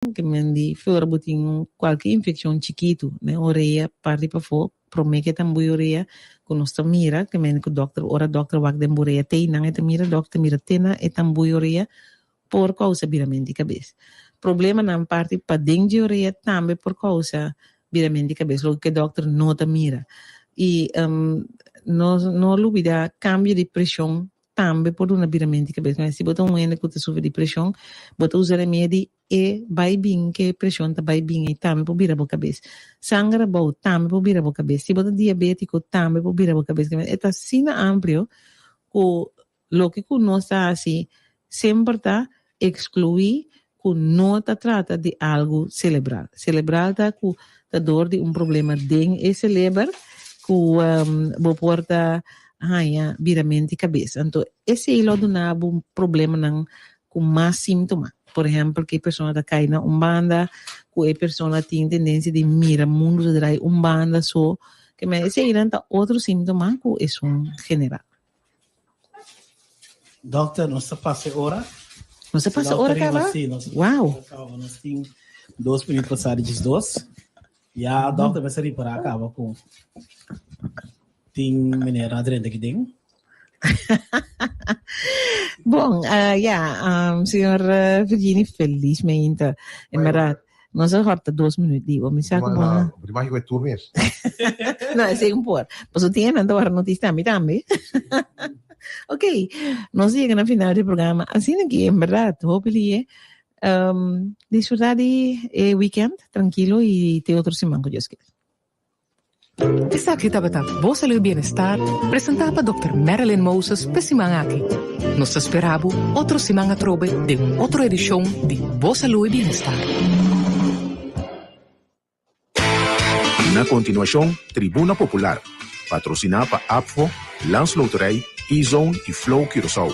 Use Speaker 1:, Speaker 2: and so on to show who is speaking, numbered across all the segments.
Speaker 1: Ke men di flor bo tin un kualke infekshon chikitu den orea parti pafó promé ke ta mbui orea ku nos ta mira ke men ku dòkter ora dòkter wak den bo orea te einan e ta mira dòkter ta mira te na e ta mbui orea por kousa birament di kabes. Problemanan parti paden dje orea tambe por kousa birament di kabes loke ke dòkter no ta mira i no no lubida kambio di preshon tambe por duna birament di kabes. Si bo ta un hende ku ta sufri di preshon, bo ta usa remedi e bai bin ke preshon ta bai bin ei tambe por bira bo kabes. Sanger abou tambe por bira bo kabes. Si bo ta diabetiko tambe por bira bo kabes. E ta asina amplio ku loke ku nos ta hasi semper ta ekskluí ku no ta trata di algu selebral. Selebral ta ku ta dor di un problema den e seleber ku bo por ta haña birament di kabes. Anto esei lo duna bo problemanan ku mas síntoma. Por ehèmpel ku e persona ta kai na un banda, ku e persona tin tendensia di mira mundu ta drai un banda so. Eseinan ta otro síntoma ku esun general.
Speaker 2: Dokter, nos ta pasa e ora.
Speaker 1: Nos ta pasa ora kaba?
Speaker 2: Sí, nos
Speaker 1: Wow.
Speaker 2: kaba. Nos tin dos minuut pasá di 12. Ya, dokter, mester ripará kaba ku tin meneer na drenta aki den.
Speaker 1: Bon, uh, ja, um, señor uh, Virginie, feliz meinta. En verdad, Nos a hòrta dos minüt di bo. Mi sa ku bo
Speaker 3: no. Bo ta imagina ku e tur mes.
Speaker 1: No, esei un por. Pasobra tin hende ta wòrdu notis tambe tambe. Ok, nos a yega na final di e programa. Asina ki en bèrdat hopi lihe disfrutá di e wikènt trankilo i te otro siman ku Dios kier.
Speaker 4: Esaki tabata Bo Salud y Bienestar presenta pa Dòkter Marilyn Moses p'e siman aki. Nos ta spera bo otro siman atrobe den un otro edicion di Bo Salud y Bienestar.
Speaker 5: Na kontinuashon, Tribuna Popular, patrosiná pa APFO, Landsloterij, E-Zone i Flow Curaçao.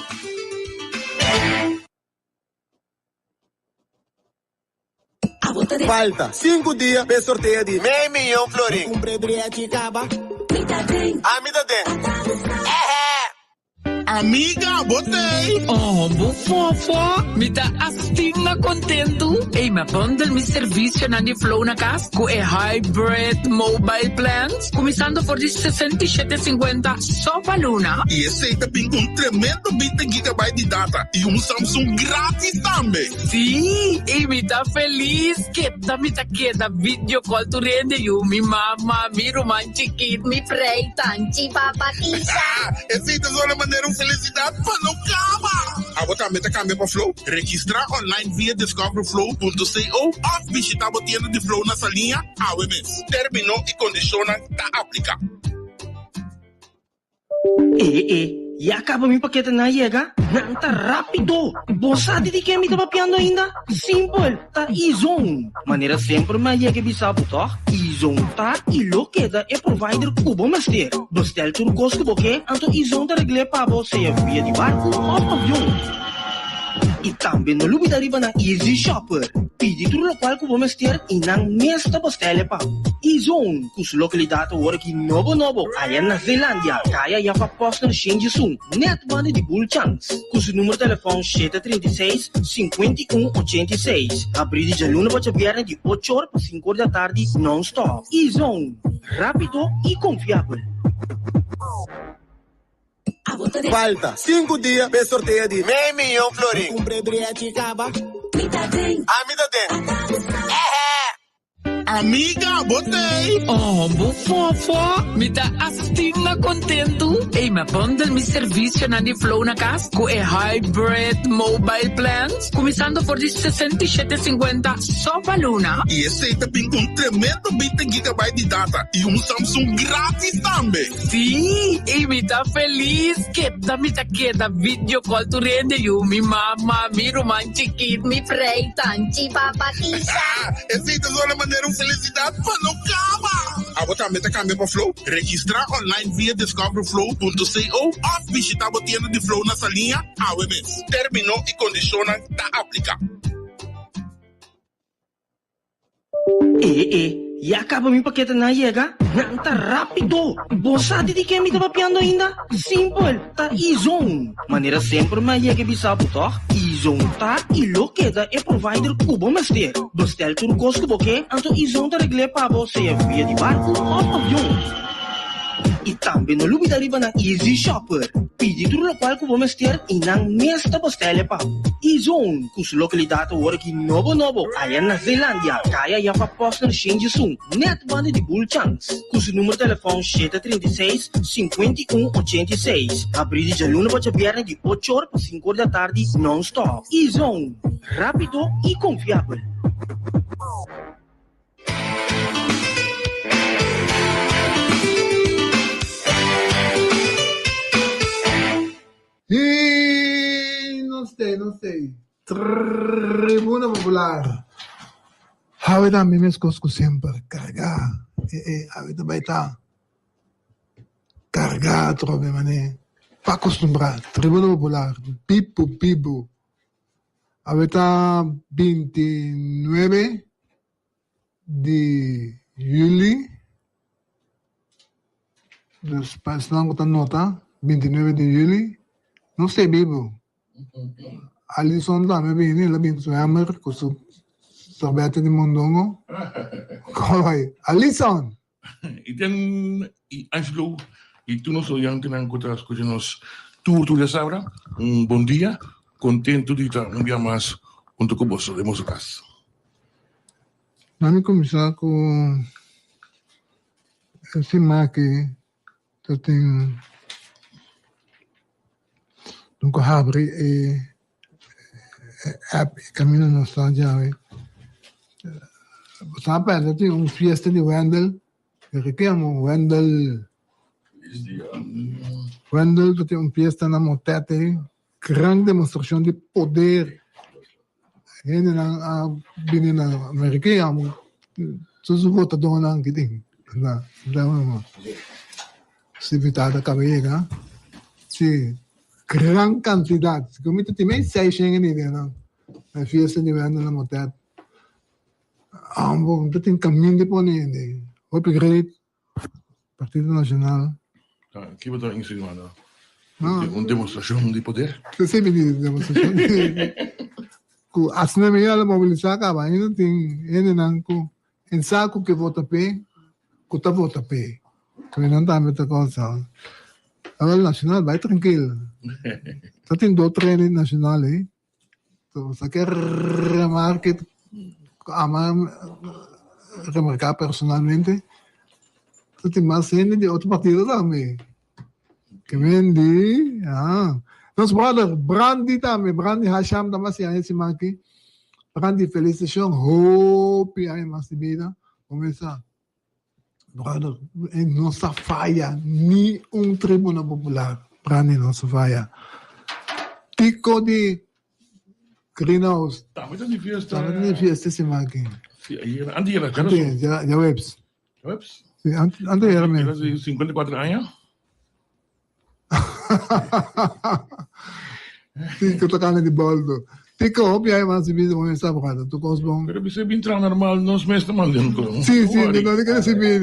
Speaker 6: Falta sinku dia p'e sorteo di mei miyon florin. Ami ta den.
Speaker 7: Amiga, bo t'ei?
Speaker 8: Oh, bo fofo! Mi ta asina kontentu! Ey, mi a bundle mi servisionan di Flow na kas ku e Hybrid Mobile Plans, kuminsando for di 67 sinkuenta so pa luna.
Speaker 7: I esei ta bin ku un tremendo binti gigabyte di data i un Samsung gratis tambe!
Speaker 8: Sí, i mi ta felis. Keda mi ta keda video call tur hende, yu, mi mama, mi ruman chikit,
Speaker 9: mi frei, tanchi, papa, tisa.
Speaker 7: Esei ta sona manera un felisidat pa no kaba! Abo tambe ta kambia pa Flow? Registrá online via discoverflow.co òf bishitá bo tienda di Flow na Saliña awe mes. Término i kondishonnan ta apliká.
Speaker 10: E e, ya kaba mi paketenan a yega? Nan ta rápido! Bo sa di di ken mi ta papiando ainda? Simpel, ta E-Zone! Manera semper mi a yega e bisa bo tòg? E-Zone ta i lo keda e provider ku bo mester. Bestel tur kos ku bo ke, anto E-Zone ta regl'é pa bo sea via di barku òf avion. I tambe no lubida riba nan Easy Shopper. Pidi tur lokual ku bo mester i nan mes ta bostel e pa bo. E-Zone, ku su lokalidat awor aki nobo nobo aya na Zeelandia, kaya Jaffa Posner Shenjisun, nèt banda di Bulchans. Ku su numero telefòn 736, 51 86. Habrí di djaluna pa djabièrnè di ocho or pa sinku or di atardi nòn-stòp. E-Zone, rápido i konfiabel.
Speaker 6: Falta sinku dia p'e sorteo di mei miyon florin. Ami ta den.
Speaker 7: Amiga, bo t'ei?
Speaker 8: Oh, bo fofo! Mi ta asina kontentu! Ey, mi a bundle mi servisionan di Flow na kas ku e Hybrid Mobile Plans, kuminsando for di 67 sinkuenta so pa luna.
Speaker 7: I esei ta bin ku un tremendo 20 gigabyte di data i un Samsung gratis tambe.
Speaker 8: Sí, i mi ta felis. Keda mi ta keda video call tur hende, yu, mi mama, mi ruman chikit,
Speaker 9: mi frei, tanchi, papa, tisa.
Speaker 7: Esei ta sona manera un felisidat pa no kaba! Abo tambe ta kambia pa Flow? Registrá online via discoverflow.co òf bishitá bo tienda di Flow na Saliña awe mes. Término i kondishonnan ta apliká.
Speaker 10: E e, ya kaba mi paketenan a yega? Nan ta rápido! Bo sa di di ken mi ta papiando ainda? Simpel, ta E-Zone! Manera semper mi a yega e bisa bo, tòg? E-Zone ta i lo keda e provider ku bo mester. Bestel tur kos ku bo ke, anto E-Zone ta regl'é pa bo sea via di barku òf avion. I tambe no lubida riba nan Easy Shopper. Pidi tur lokual ku bo mester i nan mes ta bestel e pa bo. E-Zone, ku su lokalidat awor aki nobo nobo aya na Zeelandia, kaya Jaffa Posner Shenjisun, nèt banda di Bulchans. Ku su numero telefòn 736, 51 86. Habrí di djaluna pa djabièrnè di ocho or pa sinku or di atardi nòn-stòp. E-Zone, rápido i konfiabel.
Speaker 3: Y nos tei, nos tei. Tribuna Popular. Awe ta mi meskos ku semper, kargá. E e, awe ta bai ta kargá atrobe manera pa kostumbrá. Tribuna Popular, bibu bibu. Awe ta 29 di juli, dus pa esnan ku ta nota, 29 di juli, nos ta e bibu. Alison tambe bini, el a bini ku su hemmer, ku su sorbete di mondongo. Kooi, Alison!
Speaker 7: I ten i Angelo i tur nos oyantenan ku ta skucha nos tur tur djasabra, un bon dia, kontentu di ta un bia mas huntu ku boso den boso kas.
Speaker 3: Nan mi kuminsá ku e siman aki ta tin nan ku habri e app e kaminda nos ta djawe. Bo sa pèrdè tin un fiesta di Wendel, pero ke amo Wendel? Wendel ta tin un fiesta na Motete, gran demostrashon di poder. Hendenan a bini na Amerika i amo tur su votadónan ki tin na Su invitado a kaba yega. Si, gran kantidat. Sigur mi ta tin mei seis shen hende den na e fiesta di Wendel na Motet. Amo ta tin kamin di pone hende. Hopi great. Partido Nacional.
Speaker 7: Ki bo ta insinuando? Un demostrashon di poder?
Speaker 3: Sí, mi di demostrashon di ku asina mi a mobilisá kaba ainda tin hendenan ku en sa ku ke vota p'e ku ta vota p'e. Ku nan tambe ta kosa. Awor Nacional bai trankil. Ta tin dos trenen Nacional ei. Sa ke remarke ku ama remarká personalmente ta tin mas hende di otro partido tambe. Ke men di ah nos brother Brandy tambe Brandy Hasham ta mas siña e siman aki. Brandy felisitashon hopi aña mas di bida. Bo mester Brother, e no sa faya ni un tribuna popular. Brandy no sa faya. Tico di Greenhouse.
Speaker 7: Tambe ta di fiesta.
Speaker 3: Tambe ta di fiesta siman aki.
Speaker 7: Si, ayer, antier, antier,
Speaker 3: djaweps.
Speaker 7: Djaweps?
Speaker 3: Si, antier mes.
Speaker 7: Era di 54 aña.
Speaker 3: Tico ta cana di boldo. Tico, hopi aña mas di bida bo mester abogado. Tu cos bon.
Speaker 7: Pero bisa bin traha normal, nos mes ta manda un con.
Speaker 3: Si, si, no no ke ricibi.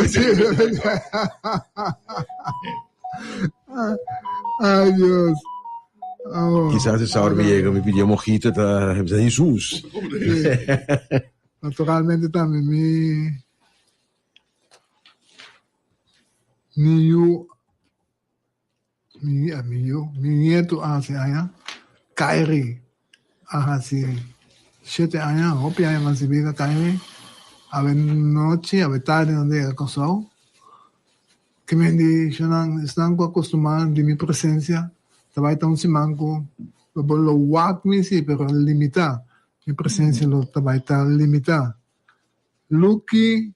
Speaker 3: Si. Ay Dios.
Speaker 11: Oh. Quizás esa hora mi llega, mi pidió mojito, ta Jesus.
Speaker 3: Naturalmente tambe mi Mi yu, mi mi yu, mi nietu a hasi aña, Kairi a hasi shete aña, hopi aña mas di bida Kairi, awe nochi, awe tardi nan ta yega Kòrsou. Ke men di shonnan, esnan ku a kustumá di mi presensia, ta bai ta un siman ku lo bo lo wak mi si, pero limitá, mi presensia lo ta bai ta limitá. Lucky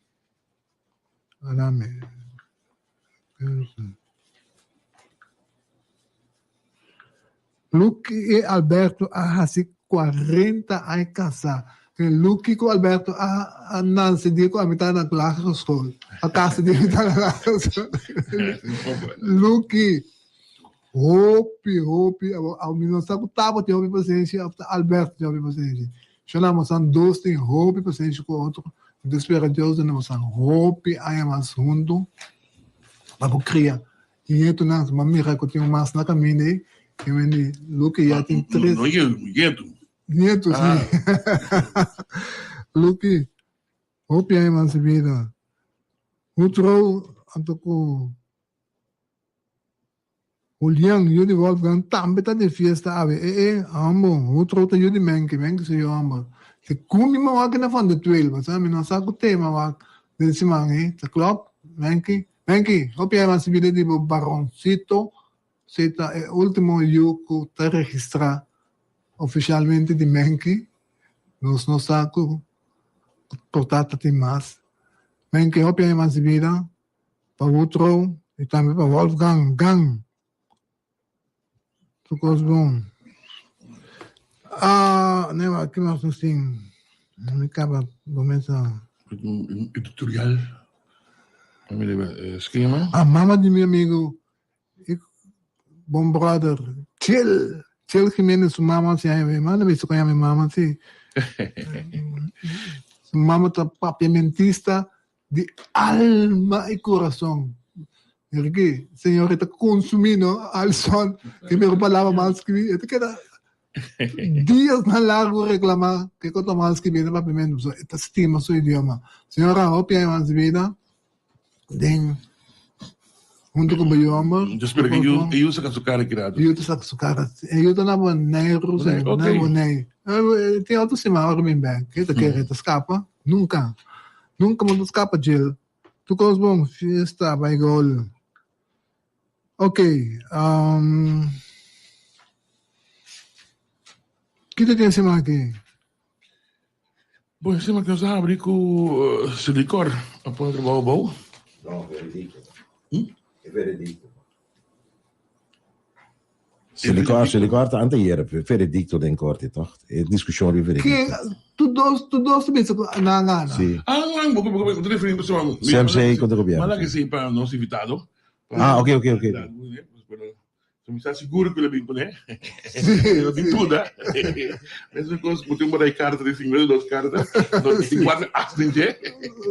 Speaker 3: Lucky i Alberto a hasi 40 aña kasá. Lucky ku Alberto a nanse dia ku ami ta na lagere school. A kasa dia mi ta na lagere school. Lucky, hopi, hopi, mi no sa ku Tabo tin hopi pasenshi òf ta Alberto tin hopi pasenshi. Shona bosan dos tin hopi pasenshi ku otro. Mi ta spera Dios duna bosan hopi aña mas huntu pa por kria ñetunan. Mi a mira ku tin un mas na kaminda ei. Ke men di Lucky ya tin tres.
Speaker 7: No yu, nietu.
Speaker 3: Nietu, si. Lucky, hopi aña mas di bida. Hoe trouw anto ku Julian, yu di Wolfgang, tambe ta den fiesta awe. E e, ambo, hoe trouw ta yu di Menke, Menke su yu homber. Te ku mi mawak na van de tweel, pasobra mi no sa ku tema wak den siman ei. Ta klop, Menke? Menke, hopi aña mas di bida di bo baroncito Si ta e ultimo yu ku ta registrá ofishalmente di Menki, nos no sa ku por ta ta tin mas. Menki hopi aña mas di bida pa Woodrow i tambe pa Wolfgang Gang. Tur kos bon. Ah, nee, ki mas nos tin? Mi kaba bo mesa.
Speaker 7: Un editorial. Skema.
Speaker 3: Ah, mama di mi amigo E bon brother Chel, Chel Jimenez su mama si mi manda mi su koña mi mama si. Su mama ta papiamentista di alma y corazon. Mira ki señorita consumi no Alison ki mira un palabra mal scribi e ta keda diasnan largo reclama kiko ta mal scribi na papiamento pasobra e ta stima su idioma. Señora hopi aña mas di bida. Den hunto ku bo yu homber.
Speaker 7: Yo spera ku e yu saka su kara ki rato.
Speaker 3: E yu ta saka su kara. E yu ta na Boneiru, si, na Bonei. Tin otro siman ora bin bek. E ta kere e ta skapa. Nunka. Nunka bo ta skapa djel. Tur kos bon. Fiesta bai gol. Ok. Kiko tin e siman aki?
Speaker 7: Bon, esei nos a habri ku Selikor a pone trabou abou.
Speaker 11: No, veredicto. E veredicto. Selikor, Selikor ta anteayer veredicto den korte, toch? E discusion riba veredicto.
Speaker 3: Ke, tur dos, tur dos ta bisa ku nan a gana.
Speaker 11: Si.
Speaker 7: Ah, ah, bo, bo, bo ta referi pasobra
Speaker 11: CMC kontra gobierno.
Speaker 7: M'a laga esei pa nos invitado.
Speaker 11: Ah, ok, ok, ok.
Speaker 7: So mi sa sigur ku lo bin kuné. No tin duda. Mesun kos ku tin por ai karta di 52 karta. No tin kuater as den dje.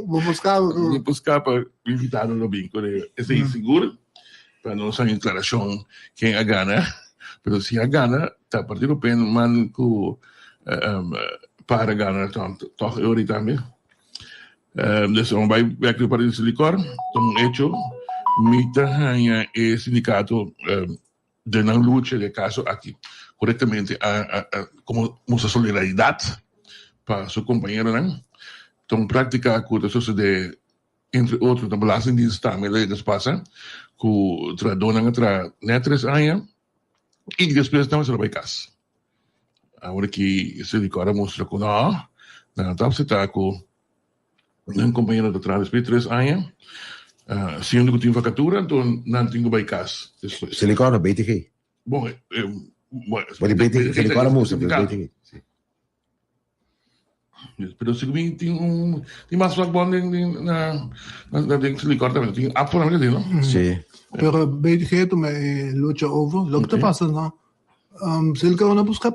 Speaker 3: Bo por skapa ku.
Speaker 7: Mi por skapa invitado lo bin kuné. Esei sigur pa nos haña klarashon ken a gana. Pero si a gana ta partido pen man ku para gana tòg e ora tambe. Dus amo bai bek riba di Silicor, ta un hecho, mi ta haña e sindikato den nan lucha den e kaso aki korektamente a komo mustra solidaridat pa su kompañeronan. Ta un práktika ku ta sosodé entre otro na Belastingdienst tambe lo yega pasa ku trahadónan a traha nèt tres aña i despues nan mester a bai kas. Awor ki Silicor a mustra ku no, nan a ta apseptá ku nan kompañero ta traha despues di tres aña, siendo ku tin vakatura, anto nan tin ku bai kas despues.
Speaker 11: Silicor no BTG?
Speaker 7: Bon,
Speaker 11: Bo di BTG, Silicor a mustra BTG.
Speaker 7: Pero si mi tin un tin mas vakbond den den na na den Silicor tambe tin APFO tambe tin no?
Speaker 11: Si.
Speaker 3: Pero BTG tuma e lucha over. Loke ta pasa no Silicor no busca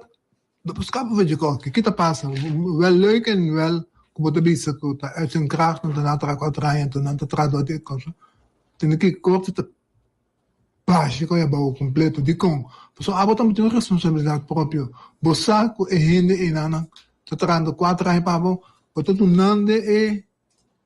Speaker 3: no busca pa vechi koki. Ki ta pasa? Wel leuk en wel ku bo ta bisa ku ta uit zijn kracht nan ta na traha kuater aña enton nan ta traha dor di e kos. Tene ki korte ta Bashi ku e abou kompleto. Dikon? Pasobra abo tambe tin un responsabilidat propio. Bo sa ku e hende einanan ta trahando kuater aña pa bo, bo ta dunando e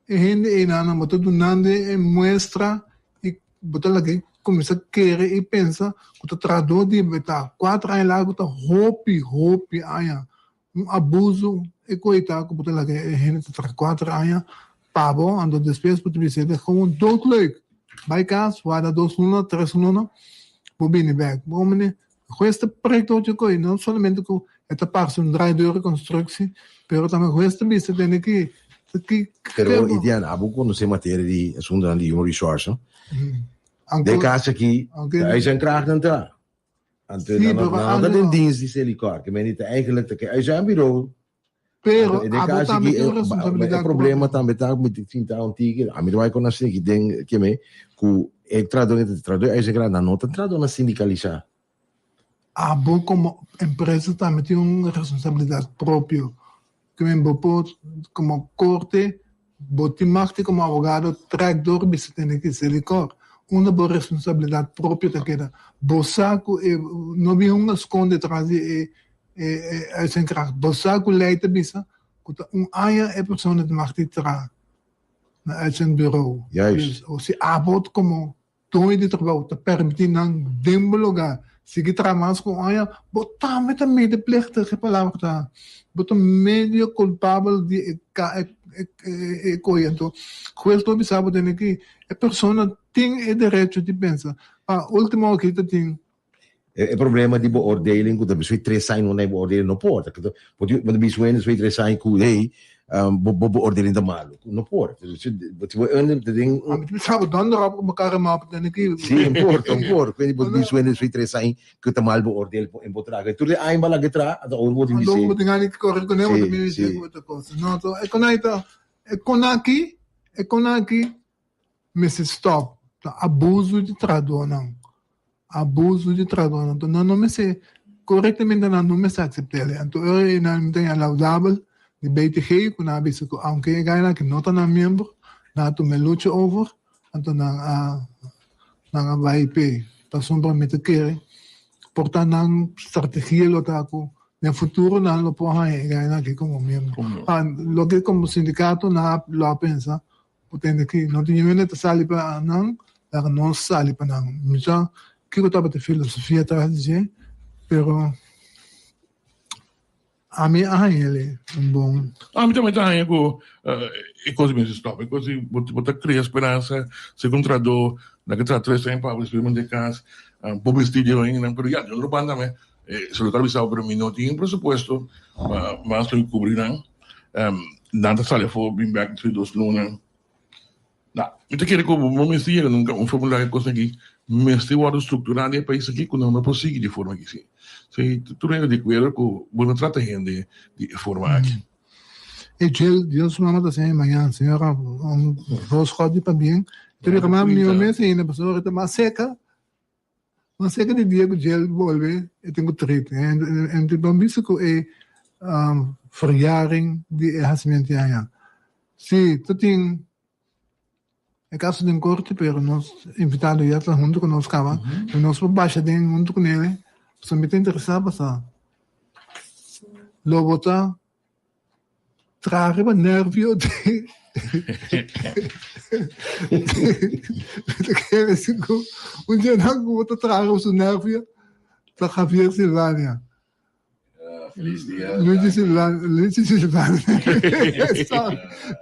Speaker 3: e hende einanan, bo ta dunando e muestra i bo ta laga e kuminsá kere i pensa ku ta trahadó di bo ta. Kuater aña largu ta hopi, hopi aña. Un abuso e koita ku bo ta laga e hende ta traha kuater aña pa bo, anto despues bo ta bisa e ta gewoon doodleuk. Bai kas, warda dos luna, tres luna, bo bini bek. Bo mene, hues ta prek tur ocho koi, no solamente ku e ta parse un draaideurconstructie, pero tambe hues ta bisa tende ki ki
Speaker 11: Pero Itian, abo konosé materia di asuntonan di human resource, no? Den kas aki, ta uitzendkrachtnan ta. Anto
Speaker 3: Sí,
Speaker 11: nan
Speaker 3: pero
Speaker 11: nan no ta
Speaker 3: algo
Speaker 11: den dienst di Selikor, ke men di ta eigenlijk ta ke uitzendbureau.
Speaker 3: Pero
Speaker 11: Anto den
Speaker 3: abo
Speaker 11: caso
Speaker 3: tambe
Speaker 11: aki
Speaker 3: tin
Speaker 11: e
Speaker 3: responsabilidad
Speaker 11: problema
Speaker 3: propio.
Speaker 11: tambe ta mi tin sinta un tiki, ami ta bai con asina ki den ke me ku e trahador e trahador uitzendkracht nan no ta trahadornan sindikalisá.
Speaker 3: Abo como empresa tambe tin un responsabilidad propio. Ke men bo por como corte bo tin mag di como abogado trek door bisa tene ki Selikor. Unda bo responsabilidat propio ta keda? Bo sa ku e no bin un skonde tras di e e uitzendkracht. Bo sa ku lei ta bisa ku ta un aña e persona ta mag di traha na uitzendbureau.
Speaker 11: Juist.
Speaker 3: Dus si abo komo Doño di trabou ta permití nan den bo lugá sigui traha mas ku un aña, bo tambe ta medeplichtig, e palabra ta. Bo ta medio kulpabel di e e koe. Anto, hues lo bisa bo tene ki e persona tin e derecho di pensa. Pa ultimo aki ta tin.
Speaker 11: E problema di beoordeling ku ta bisui tres aña no na e beoordeling no por. Bo ta bisui hende sui tres aña ku hey bo beoordeling ta malu. No por. Bo tin bo ende ta den.
Speaker 3: Ami ta bisa bo donder op ku bo kara mau pa tene ki.
Speaker 11: Si, no por, no por. Kuende bo bisui hende sui tres aña ku ta mal beoordeel en bo traha. Tur e aña bo a laga traha ata ora bo tin bisei.
Speaker 3: Anto bo tin gana di kore kuné bo ta mira bisei ku bo ta kosa. No, to e konai ta e konaki e konaki mester stop. Ta abuso di trahadornan. Abuso di trahadornan. Anto nan no mester, korektamente nan no mester aksept'el. Anto ora ei nan ta haña laudabel di BTG ku nan a bisa ku aunke e gainan ku no ta nan miembro, nan a tuma e lucha over, anto nan a nan a bai p'e. Pasobra mi ta kere por ta nan strategia lo ta ku den futuro nan lo por haña e gainan aki komo miembro. Loke komo sindikato nan a lo a pensa Bo tende ki no tin hende ta sali pa nan, laga nos sali pa nan. Mi sa kiko tabata e filosofia tras di dje, pero ami a haña el un bon.
Speaker 7: Ami tambe ta haña ku e kos mester stòp. E kos di bo ta krea speransa, segun trahadó, nan ke traha tres aña pa bo despues manda e kas, bo mester di nan, pero ya di otro banda tambe, esei lo ta bisa bo, pero mi no tin presupuesto pa mas lo kubri nan. Nan ta sali afó bin bèk despues di dos luna. Na, mi ta kere ku bo mester yega nunka un formulario kos aki mester wòrdu strukturá den e pais aki ku nan no por sigui di e forma aki si. Si tur hende di akuerdo ku bo no trata hende di e forma aki.
Speaker 3: E djel Dios mama ta siña mañan señora un voorschot di pabien. Te di kama mi mes ainda pasobra ta mas seka. Mas cerca di dia cu djel bolbe e tin cu treat. En tin bon bisa cu e verjaring di e hacimento di aña. Si, ta tin e caso den corte pero nos invitado ya ta hunto cu nos caba. Y nos por basha den hunto cu nele. Pasobra mi ta interesa pasa lo bo ta Traha riba nervio di Ta kere si ku un dje nan ku bo ta traha riba su nervio ta Javier Silvania.
Speaker 12: Feliz dia.
Speaker 3: Luigi Silvania, Luigi Silvania.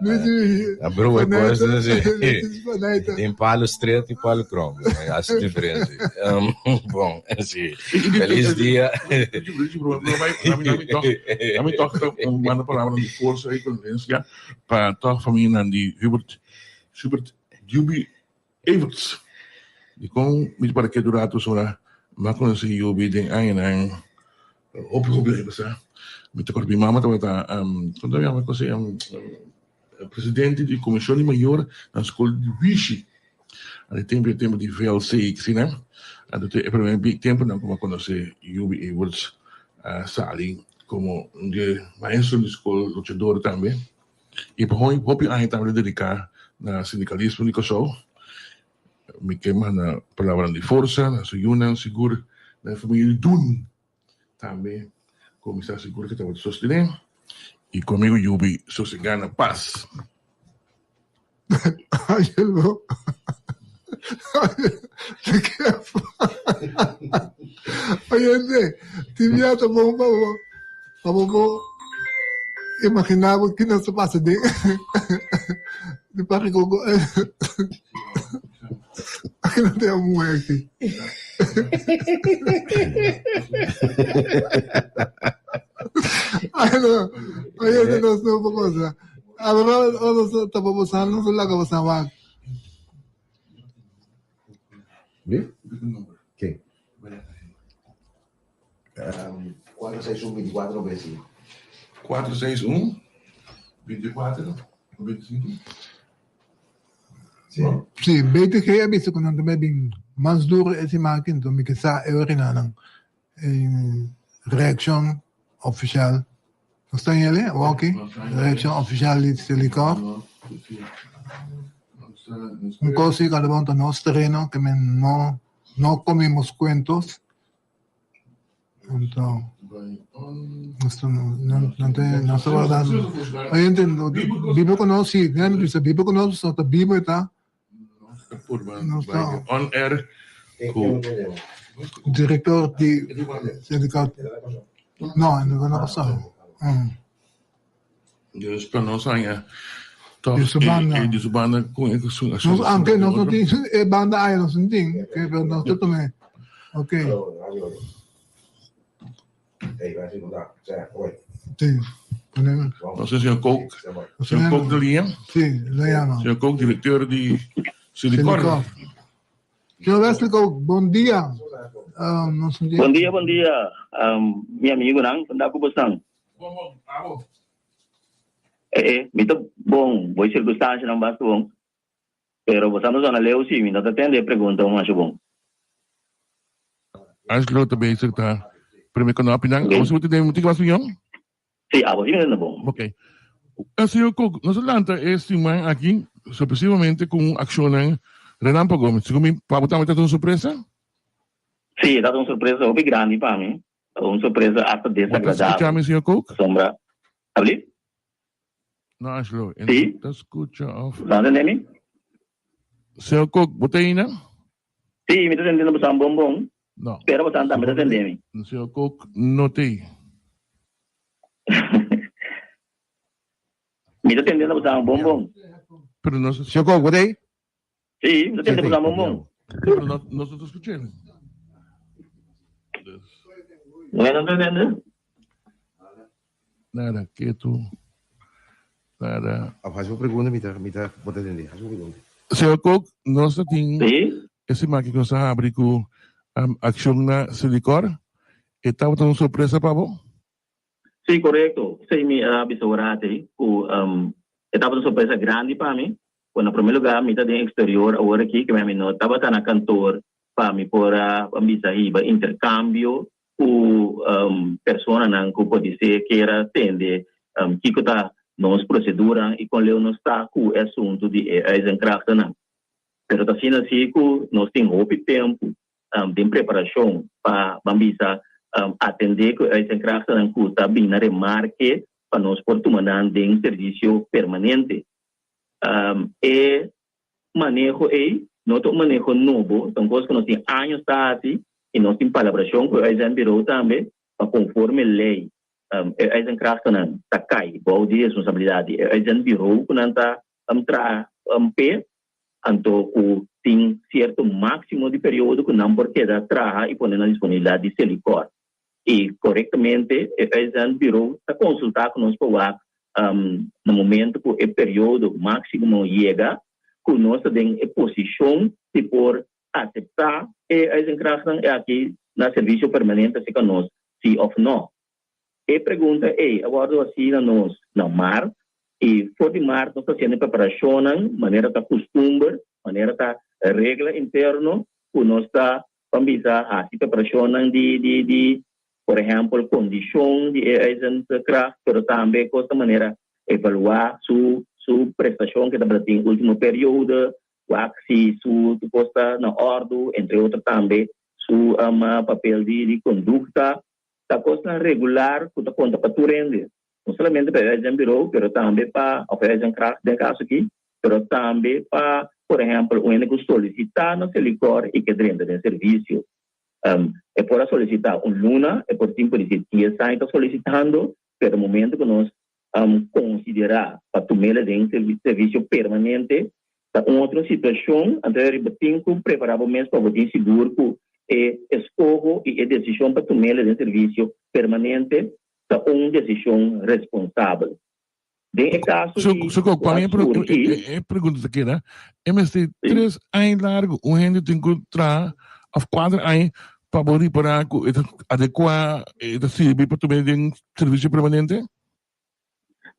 Speaker 3: Luigi
Speaker 12: A broer, pues,
Speaker 3: Luigi Spanaita.
Speaker 12: Tem palo estreito e palo krom. Hace diferença. Um, bom, assim, feliz dia.
Speaker 7: Ami toch ta manda palabra di forsa i kondolensia pa toch famianan di Hubert Hubert Juby Everts. Dikon mi ta para ketu rato pasobra mi a konosé Juby den añanan hopi hopi aña pasá. Mi ta kòrda mi mama tabata kon ta yama kos ei presidente di komishon di mayor na skol di Wishi. Anto e tempu e tempu di VLC i asina. Anto e promé tempunan ku mi a konosé Juby Everts a sali komo un di e maestro di skol luchador tambe. I pa hopi aña tambe ta dediká na sindikalismo di Kòrsou. Mi ke manda palabranan di forsa na su yunan, sigur na e famia di Dun tambe ku mi sa sigur ku tabata sostené i ku amigu Yubi sosegá na pas.
Speaker 3: Angelo, Oyente, tin bia ta bon pa bo, pa bo por imaginá bo ki nos ta pasa den di parke koko. Aki no tin un muhé aki. Ay no, oyente nos no por cosa. Awor ora nos ta pa boso nos a laga boso wak.
Speaker 11: Bi? Ken? Um, 461 24 95.
Speaker 7: 461 24 95.
Speaker 11: Sí.
Speaker 3: Sí, BTG a bisa ku nan ta bai bin mas duro e siman aki, enton mi ke sa e orinanan. Reaccion oficial. Nos ta yele, Walkie? Reaccion oficial di Selikor. Un kos si Calabon ta nos tereno ke men no no comimos cuentos. Anto nos ta no no ta nos ta wardando. Oye entiendo biba ku nos si mi bisa biba ku nos pasobra ta biba e ta. Nos ta
Speaker 7: On air ku
Speaker 3: director di sindicato. No, no no pasado.
Speaker 7: Dus pa nos haña toch
Speaker 3: Di su banda.
Speaker 7: e, e di su banda con e su
Speaker 3: Nos, aunque nos no tin e banda aya nos no tin, que pero nos ta tome. Ok. Sí. Ponemos.
Speaker 7: Nos señor Kook, señor Kook de línea.
Speaker 3: Sí, lo llama.
Speaker 7: Señor Kook, director di Silicor.
Speaker 3: Silicor. Señor Wesley Kook, bon dia. Um, nos no tin-
Speaker 13: Bon dia, bon dia, um, mi amigunan, kon ta ku bosan?
Speaker 7: Bon, bon, abo.
Speaker 13: Eh, eh, mi ta bon, bo circunstancianan basta bon. Pero bosan ta zona leu si, mi no ta tende e pregunta masha bon.
Speaker 7: Angelo ta bezig ta primi knopinan. Abo si bo tende mi tin mas miyon?
Speaker 13: Si, abo si mi tende bon.
Speaker 7: Ok. Eh, señor Kook, nos a lanta e siman aki sorpresivamente cu un accionnan relampago. Segun mi, pa bo tambe ta un sorpresa?
Speaker 13: Si, ta un sorpresa hopi grandi pa mi. Un sorpresa hasta
Speaker 7: Bo ta
Speaker 13: desagradabel.
Speaker 7: scucha mi, señor Kook?
Speaker 13: Pasobra, Abli?
Speaker 7: No, Angelo, e
Speaker 13: Si?
Speaker 7: no ta scucha of.
Speaker 13: Bo ta tende mi?
Speaker 7: Señor Kook, bo ta eina?
Speaker 13: Si, mi ta tende bo san bon bon.
Speaker 7: No.
Speaker 13: Spera bo san tambe ta tende mi.
Speaker 7: Señor Kook no ta ei.
Speaker 13: Mi ta tende bo san bon bon.
Speaker 7: Pero nos.
Speaker 11: Señor Kook, bo ta ei?
Speaker 13: Sí, mi ta tende bo san bon bon.
Speaker 7: Pero nos no ta scucha el.
Speaker 13: No ta tende?
Speaker 7: Nada, ketu. Nada.
Speaker 11: Of haci bo pregunta, mi ta, mi ta, bo ta tende. Haci bo pregunta.
Speaker 7: Señor Kook, nos ta tin
Speaker 13: Sí.
Speaker 7: e siman aki ku nos a habri ku akshon na Silicor. E tabata un sorpresa pa bo?
Speaker 13: Sí, korekto. Esei mi a bisa ora atei, ku e tabata un sorpresa grandi pa mi. Ku na promé lugá mi ta den eksterior awor aki, ke mi no tabata na kantor pa mi por a bisa hiba interkambio ku personanan ku podisé kier a tende kiko ta nos proseduranan i kon leu nos ta ku e asuntu di e uitzendkrachtennan. Pero ta asina si ku nos tin hopi tempu den preparashon pa ban bisa atendé ku e uitzendkrachtennan ku ta bin na remarke pa nos por tuma nan den servisio permanente. E maneho ei no ta un maneho nobo, ta un kos ku nos tin años ta hasi i nos tin palabrashon ku e uitzendbureau tambe pa konforme lei e uitzendkrachtennan ta kai bou di responsabilidat di e uitzendbureau ku nan ta traha p'e, anto ku tin sierto máksimo di periodo ku nan por keda traha i pone na disponibilidat di Selikor. I korektamente e uitzendbureau ta konsultá ku nos pa wak na momento ku e periodo máksimo yega ku nos ta den e posishon di por aseptá e uitzendkrachtnan aki na servisio permanente aserka nos, sí òf nò. E pregunta ei a wòrdu hasí na nos na mart i for di mart nos ta hasiendo e preparashonnan manera ta kustumber, manera ta regla interno ku nos ta Ban bisa hasi preparashonnan di di di por ehèmpel kondishon di e uitzendkracht pero tambe kos ta manera evaluá su su prestashon ke tabata tin último periodo, wak si su kos ta na òrdu, entre otro tambe su papel di di kondukta. Ta kosnan regular ku ta konta pa tur hende, no solamente pa e uitzendbureau pero tambe pa òf e uitzendkracht den kaso aki, pero tambe pa, por ehempel, un hende ku solisitá na Selikor i ke drenta den servisio. E por a solisitá un luna, e por tin por disi dies aña ta solisitando, pero momento ku nos konsiderá pa tum'el den servisio permanente ta un otro situashon, anto e riba tin ku prepará bo mes pa bo tin sigur ku e eskoho i e desishon pa tum'el den servisio permanente ta un desishon responsabel. Den e kaso di
Speaker 7: Soko,
Speaker 13: ku a
Speaker 7: pa mi
Speaker 13: surgi.
Speaker 7: e pregunta ta keda, e mester tres aña largu un hende tin ku traha òf kuater aña pa bo ripará ku e ta adekuá, e ta sirbi pa tuma den servisio permanente?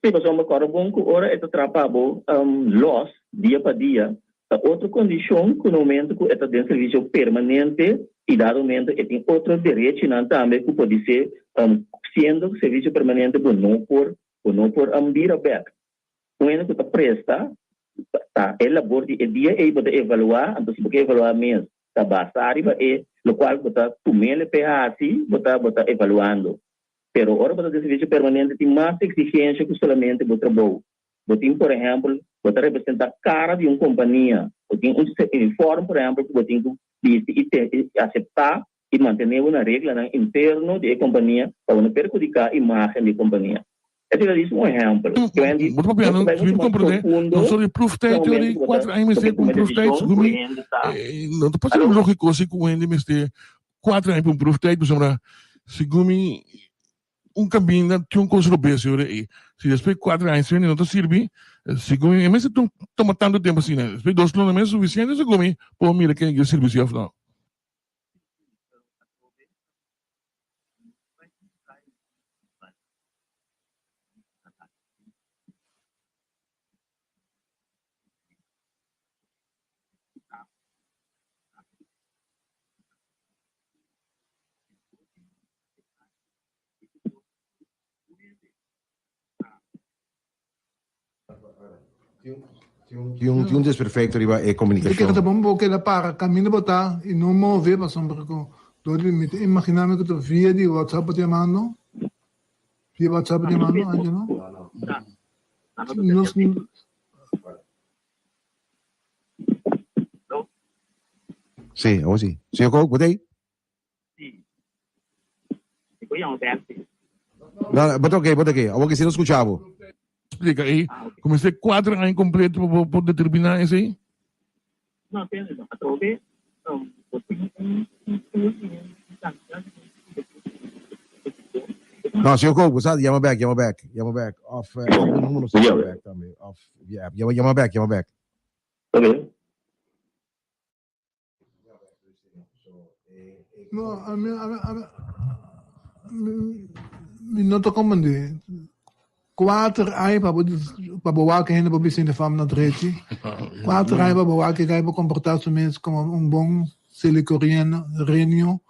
Speaker 13: Sí, pasobra mi kòrda bon ku ora e ta traha pa bo lòs dia pa dia, ta otro kondishon ku na momento ku e ta den servisio permanente i dado momento e tin otro derechinan tambe ku podisé siendo servisio permanente bo no por Bo no por bira bek. Un hende ku ta presta Ta e labor di e dia ei bo ta evaluá, anto si bo ke evaluá mes ta basá riba e lokual bo ta tum'el p'e hasi, bo ta bo ta evaluando. Pero ora bo ta den servisio permanente tin mas eksigensia ku solamente bo trabou. Bo tin por ehèmpel bo ta representá kara di un kompania, bo tin un uniform por ehèmpel ku bo tin ku bisti i i aseptá i mantené bo na reglanan interno di e kompania pa bo no perhudiká imágen di e kompania. Esei ta djis un ehèmpel.
Speaker 7: Bo ta papia no, si mi komprendé, no solo di proeftijd, pero di kuater aña mester ku un proeftijd, segun mi, no ta parse lógiko si ku un hende mester kuater aña pa un proeftijd, pasobra segun mi un kaminda tin un kos robes ora ei. Si despues di kuater aña si hende no ta sirbi, segun mi e mester tuma tantu tempu asina. Despues di dos luna mes sufisiente segun mi por mira ken ke sirbi si òf no.
Speaker 11: Tin un, tin un desperfecto riba e
Speaker 3: Te
Speaker 11: comunicacion.
Speaker 3: kere ta bon bo keda para kaminda bo ta i no move pasobra ku dor di mi ta imaginá mi ku ta via di WhatsApp bo ta yamando. Via WhatsApp bo ta yamando, Angelo? Nos
Speaker 11: Sí, awor sí. Señor Kook, bo ta ei?
Speaker 13: Sí. Mi por yama bek sí.
Speaker 11: No, no, bo ta oké, bo ta oké. Awor ki si no skucha bo.
Speaker 7: Splika ei, kumins'é kuater aña kompleto pa bo por determiná esei?
Speaker 13: No, tende no. Atrobe, bo tin un un pool di hende un kantidat di hende ku bo tin ku
Speaker 11: No, señor Koop, bo sa, yama bek, yama bek, yama bek. Of, eh, bo numero no sa yama bek tambe. Of, via app. Yama, yama bek, yama bek.
Speaker 13: Oké.
Speaker 3: No, ami, ami, ami, mi, mi no ta comprende. Kuater aña pa bo, pa bo wak hende pa bisa hende fam na drechi. Kuater aña pa bo wak e guy pa comporta su mes como un bon selikoriano, renio.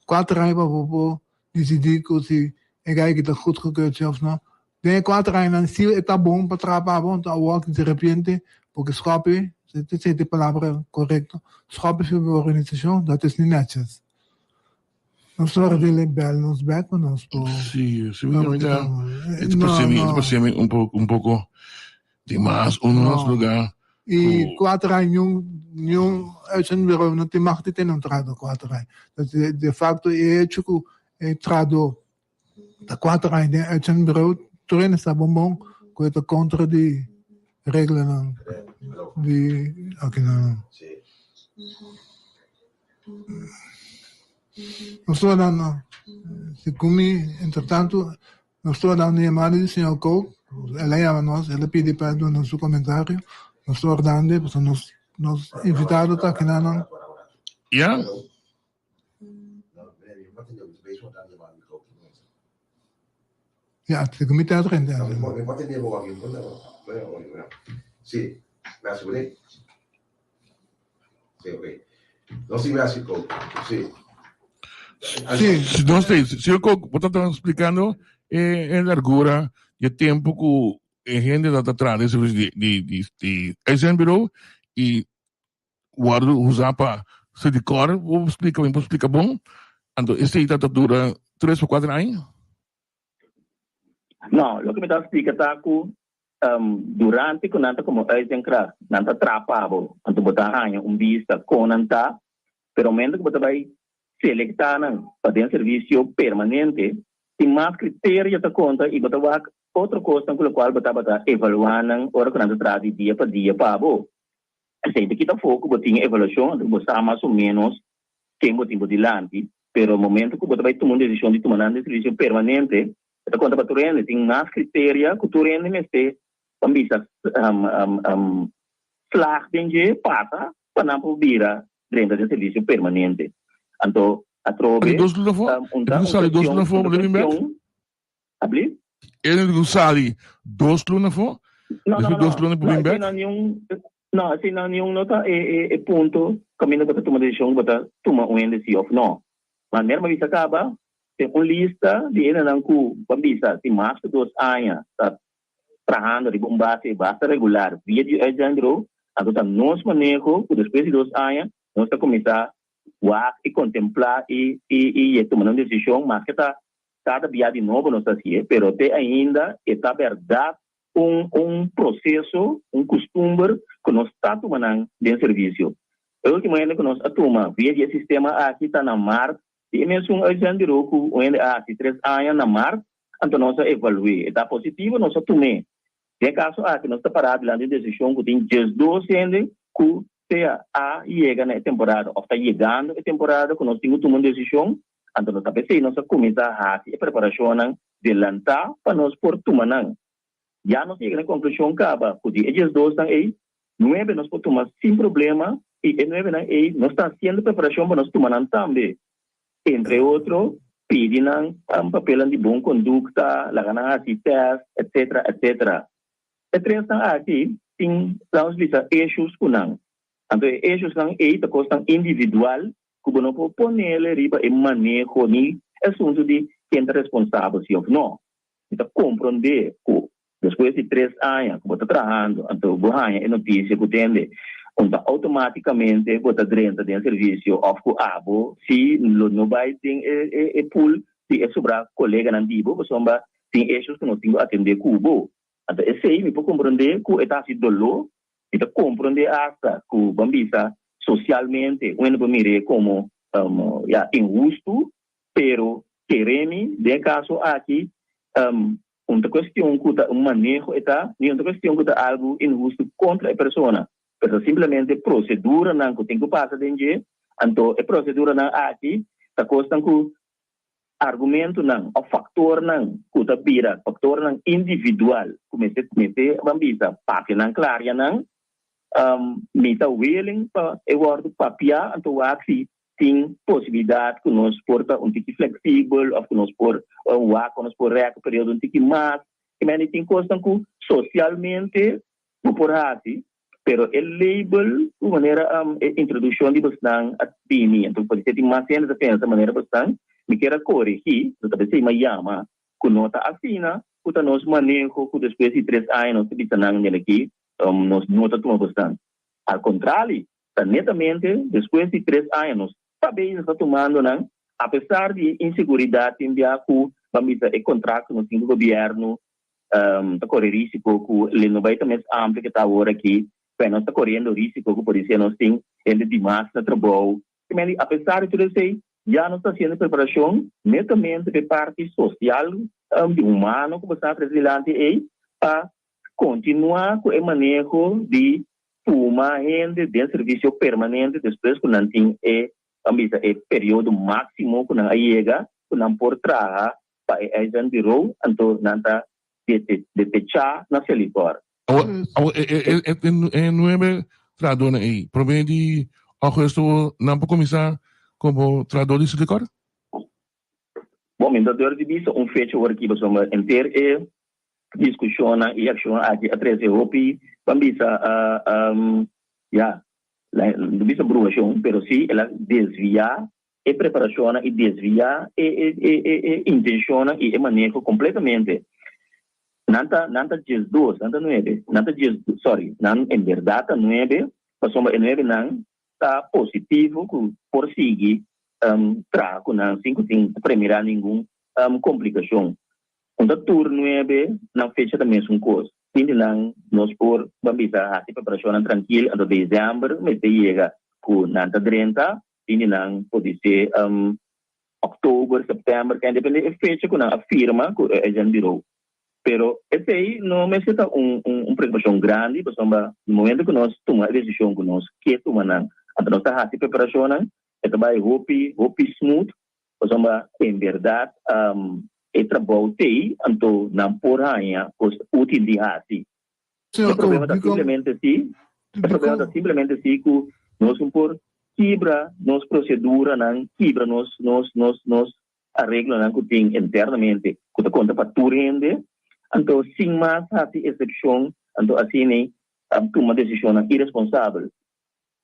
Speaker 3: Kuater aña pa bo por dicidi cu si e guy aki ta goedgekeurd si of no. Den e kuater añanan si e ta bon pa traha pa bo, anto awor di repente bo ke skòpi, si ta esei ta e palabra korekto, skòpi for bo organisashon, dat is ni nètjes. Nos ora di el bèl nos bèk pa nos por.
Speaker 7: Si, si mi ta, e ta parse mi, e ta parse mi un poko, un poko di mas, un nos lugar.
Speaker 3: I kuater aña niun, niun uitzendbureau no tin mag di tene un trahadó kuater aña. De facto e hecho ku e trahadó Ta kuater aña den uitzendbureau tur hende sa bon bon ku e ta kontra di reglanan di akinan. Nos tabata dando segun mi entretantu nos tabata dando yamada di señor Kook el a yama nos el a pidi pa duna su komentario nos tabata dando pasobra nos nos invitado ta akinanan.
Speaker 7: Ya.
Speaker 3: Ja, te comité a drenta.
Speaker 11: Sí, gracias por ahí. Sí, ok. No, sí, gracias, Coke. Sí.
Speaker 7: Sí, no sé, señor Coke, vos estás explicando eh, en largura de tiempo que e hende ta atrás de servicio di, di, di, di uitzendbureau y Wòrdu usá pa Sedicor, bo por splika, mi por splika bon? Anto esei ta ta dura tres pa kuater aña?
Speaker 13: No, loke mi ta splika ta ku durante ku nan ta komo uitzendkracht, nan ta traha pa bo, anto bo ta haña un bista kon nan ta, pero momento ku bo ta bai selektá nan pa den servisio permanente, tin mas kriterio ta konta i bo ta wak otro kosnan ku lokual bo tabata evaluá nan ora ku nan ta traha di dia pa dia pa bo. Esei ta kita afó ku bo tin e evaluashon, anto bo sa mas o ménos ken bo tin bo dilanti, pero momento ku bo ta bai tuma un desishon di tuma nan den servisio permanente, e ta konta pa tur hende. Tin mas kriteria ku tur hende mester ban bisa slag den dje pasa pa nan por bira drenta den servisio permanente. Anto atrobe un ta un kuestion, un ta kuestion. Abli?
Speaker 7: E no ku sali dos luna afó?
Speaker 13: No, no,
Speaker 7: Despues
Speaker 13: no,
Speaker 7: dos luna por
Speaker 13: no,
Speaker 7: bin
Speaker 13: esei
Speaker 7: bek?
Speaker 13: no niun, no, esei no niun no ta e e e punto kaminda bo ta tuma desishon ku bo ta tuma un hende si òf no. Ma manera mi a bisa kaba, tin un lista di hendenan ku bo a bisa tin mas ku dos aña ta. trahando riba un base basta regular via di uitzendbureau, anto ta nos maneho ku despues di dos aña nos ta kuminsá wak i kontemplá i i i tuma un desishon, maske ta kada bia di nobo nos ta hasié, pero te ainda e ta bèrdat un un proseso, un kustumber ku nos ta tuma nan den servisio. E ultimo hende ku nos a tuma via di e sistema aki ta na mart di e mesun uitzendbureau ku un hende a hasi tres aña na mart, anto nos a evalu'é. E ta positivo, nos a tum'é. Den e kaso aki nos ta pará dilanti un desishon ku tin diesdos hende ku sea a yega na e temporada òf ta yegando e temporada ku nos tin ku tuma un desishon, anto nos ta p'esei nos a kuminsá hasi e preparashonnan delantá pa nos por tuma nan. Ya nos yega na e konklushon kaba ku di e diesdosnan ei, nuebe nos por tuma sin problema i e nuebenan ei nos ta hasiendo preparashon pa nos tuma nan tambe. Entre otro, pidi nan papelnan di bon kondukta, laga nan hasi tèst, etsetera, etsetera. E tresnan aki tin, laga nos bisa, issues ku nan. Anto e issuesnan ei ta kosnan individual ku bo no por ponele riba e maneho ni e asuntu di ken ta responsabel si òf no. Mi ta komprondé ku Despues di tres aña ku bo ta trahando, anto bo haña e notisia ku tende un ta outomátikamente bo ta drenta den servisio òf ku abo si lo no bai den e pool di e sobrá koleganan di bo pasobra tin eshos ku no tin ku atendé ku bo. Anto esei mi por komprondé ku e ta hasi doló, mi ta komprondé asta ku ban bisa sosialmente un hende por mir'é komo ya inhustu, pero kere mi den e kaso aki Un ta cuestion cu ta un maneho e ta, ni un ta cuestion cu ta algo inhusto contra e persona, pero ta simplemente proceduranan cu tin cu pasa den dje, anto e proceduranan aki ta cosnan cu argumentonan of factornan cu ta bira factornan individual cu mester mester ban bisa papia nan claria nan, mi ta willing pa e wordo papia anto wak si Tin posibilidat ku nos por ta un tiki fleksibel òf ku nos por wak ku nos por rèk un periodo un tiki mas. I mende tin kosnan ku sosialmente bo por hasi, pero e label ku manera e introdukshon di bosnan a bini, anto podisé tin mas hende ta pensa manera bosnan, mi kier a korigí, no ta p'esei mi a yama ku no ta asina ku ta nos maneho ku despues di tres aña nos ta bisa nan mira aki nos no ta tuma bosnan. Al kontrali, Ta netamente despues di tres aña nos ta bezig ta tumando nan, apesar di e inseguridat tin bia ku ban bisa e kontrakto nos tin ku gobièrnu ta kore risiko ku le no bai ta mes amplio ke ta awor aki, p'e nos ta koriendo risiko ku podisé nos tin hende dimas na trabou. Apesar di tur esei ya nos ta hasiendo preparashon netamente p'e parti sosial di humano ku bo sa trese dilanti ei pa kontinuá ku e maneho di tuma hende den servisio permanente despues ku nan tin e, ban bisa, e periodo máksimo ku nan a yega ku nan por traha pa e uitzendbureau, anto nan ta detechá na Selikor.
Speaker 7: Awor, awor e, e, e, e, e nuebe trahadónan ei, promé di augùsto nan por kuminsá komo trahadó di Selikor?
Speaker 13: Bon, mi no ta durf di bisa un fecha awor aki pasobra henter e Diskushonnan i akshonnan aki a trese hopi, ban bisa, ya, no bisa bruhashon, pero sí el a desviá e preparashonnan i desviá e e intenshonnan i e maneho kompletamente. Nan ta nan ta diesdos, nan ta nuebe, nan ta dies, sorry, nan en bèrdat ta nuebe, pasobra e nuebenan ta positivo ku por sigui traha ku nan sin ku tin premirá ningun komplikashon. Un ta tur nuebe nan fecha ta mesun kos. Tin di nan nos por ban bisa hasi preparashonnan trankil anto desèmber mester yega ku nan ta drenta. Tin di nan podisé òktober, sèptèmber, kende depende e fecha ku nan a firma ku e agent bureau. Pero esei no mester ta un un preokupashon grandi pasobra na momento ku nos tuma e desishon ku nos ke tuma nan anto nos ta hasi preparashonnan e ta bai hopi hopi smooth Pasobra en berdad e trabou t'ei, anto nan por haña kos útil di hasi. E problema ta simplemente si, e problema ta simplemente si ku nos no por kibra nos proseduranan, kibra nos nos nos nos areglonan ku tin internamente ku ta konta pa tur hende, anto sin mas hasi eksepshon, anto asina a tuma desishonnan iresponsabel.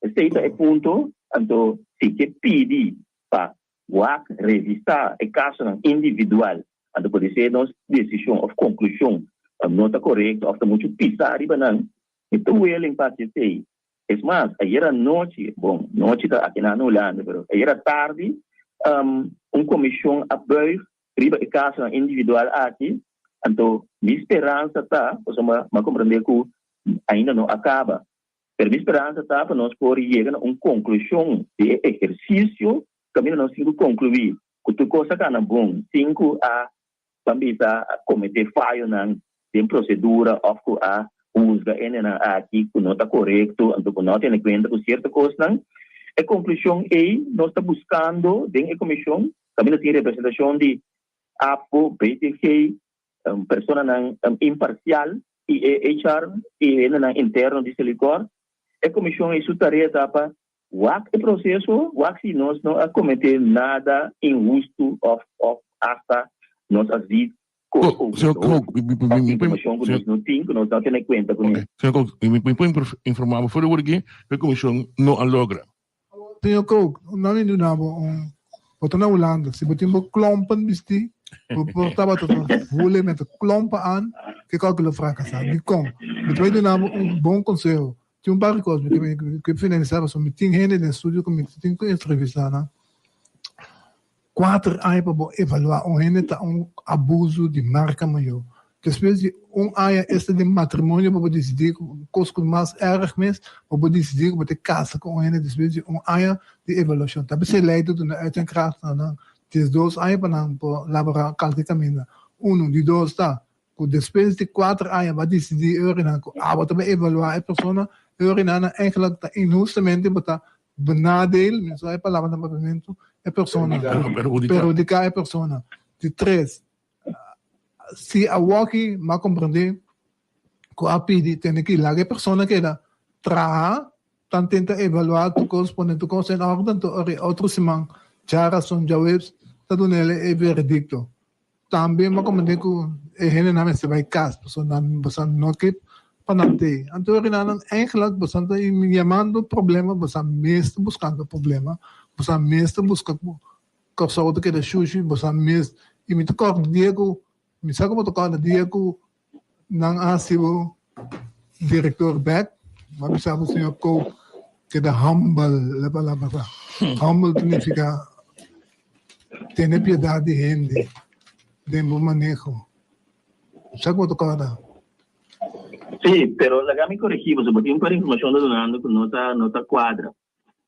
Speaker 13: Esei ta e punto, anto si ke pidi pa wak revisá e kasonan individual, anto podisé nos desishon òf konklushon. no ta korekto òf ta muchu pisá riba nan, mi ta willing pa hasi esei. Es mas, ayera nochi, bon, nochi ta aki na Hulanda, pero ayera tardi un komishon a buig riba e kasonan individual aki, anto mi speransa ta, pasobra mi a komprendé ku ainda no a kaba, pero mi speransa ta pa nos por yega na un konklushon di e ehersisio kaminda nos tin ku konkluí ku tur kos a kana bon sin ku a Ban bisa a kometé fayonan den prosedura òf ku a husga hendenan aki ku no ta korekto anto ku no a tene kuenta ku sierto kosnan. E konklushon ei nos ta buskando den e komishon kaminda tin representashon di ABVO, BTG, personanan imparsial i e HR i hendenan interno di Selikor. E komishon ei su tarea ta pa Wak e proseso, wak si nos no a kometé nada inhustu òf òf asta nos a zi kos over de hoofd òf informashon ku nos no tin ku nos no a tene kuenta kuné.
Speaker 7: Señor Kook, mi por informá bo for di wor aki ku e komishon no a logra.
Speaker 3: Señor Kook, nan mi duna bo un, bo ta na Hulanda, si bo tin bo klompen bistí, bo por tabata ta hule met e klompen aan, kiko ku lo frakasá? Dikon? Mi ta bai duna bo un bon konseho. Tin un par di kos mi ke finalisá pasobra mi tin hende den studio ku mi tin ku entrevistá nan. Kuater aña pa bo evaluá un hende ta un abuso di marka mayor. Despues di un aña esta den matrimonio pa bo disidí ku kos ku mas erg mes pa bo disidí ku bo ta kasa ku un hende despues di un aña di evaluashon. Ta p'esei lei ta duna uitzendkracht na nan diesdos aña pa nan por laborá kalke kaminda. Unu. Di dos ta ku despues di kuater aña bo a disidí e orinan ku abo ta bai evaluá e persona, e orinannan eigenlijk ta inhustamente bo ta benadeel, mi no sa e palabra na papiamentu, e persona, perhudiká e persona. Di tres, si awoki bo a komprendé ku a pidi tene ki laga e persona keda traha, tan tenta evaluá tur kos, pone tur kos en orde, anto ora e otro siman djarason, djaweps ta dun'el e veredikto. Tambe mi a komprendé ku e hendenan mester bai kas pasobra nan boso no ke pa nan tei. Anto nan eigenlijk boso ta yamando problema, boso mes ta buskando problema, boso mes ta buska ku Kòrsou ta keda shushi, boso mes i mi ta kòrda dia ku mi sa ku bo ta kòrda dia ku Nan a hasi bo director bek, bo a bisa bo señor Koop keda humble, la palabra ta. Humble ta nifica tene piedad di hende den bo maneho. Sa ku bo ta corda?
Speaker 13: Sí, pero laga mi coregi bo, so bo tin un par informacion ta dunando cu no ta no ta cuadra.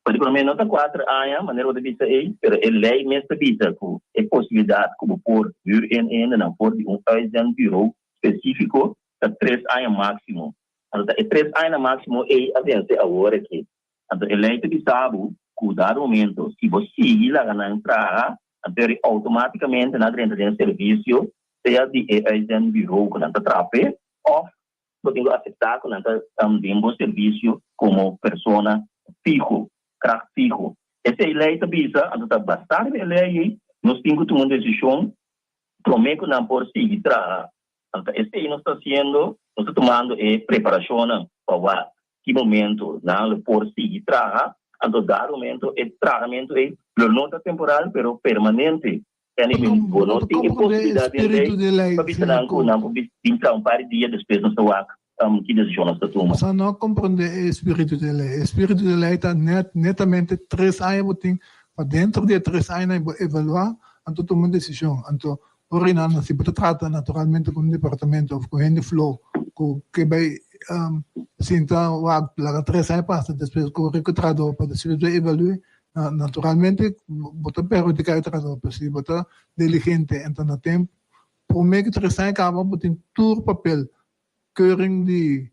Speaker 13: Particularmente no ta cuater aña, manera bo ta bisa ey, pero e ley mes ta bisa cu e posibilidad cu bo por huur in hendenan for di un uitzendbureau specifico ta tres aña maximo. Anto ta e tres añanan maximo ey a vence awor aki. Anto e ley ta bisa bo cu dado momento si bo sigui laga nan traha, anto eri automaticamente nan a drenta den servicio sea di e uitzendbureau cu nan ta traha p'e of Bo tin ku aseptá ku nan ta den bo servisio komo persona fiho, kracht fiho. Esei lei ta bisa, anto ta basá riba e lei ei, nos tin ku tuma un desishon promé ku nan por sigui traha. Anto esei nos ta hasiendo, nos ta tumando e preparashonnan pa wak ki momento nan lo por sigui traha. Anto dado momento e trahamentu ei lo no ta temporal pero permanente. Bo no tin e posibilidat den lei pa bisa nan ku nan por bin traha un par di dia despues nos ta wak ki desishon nos ta tuma.
Speaker 3: Boso no a komprondé e espiritu di e lei. E espiritu di e lei ta net netamente tres aña bo tin pa dentro di e tres añanan bo evaluá anto tuma un desishon. Anto ora nan si bo ta trata naturalmente ku un departamento òf ku hende flou ku ke bai sinta wak laga tres aña pasa despues kore ku trahador pa despues bo evalu'é Naturalmente bo ta perhudica e trahador, pero si bo ta diligente en ta na tempo, prome cu tres aña caba bo tin tur papel, keuring di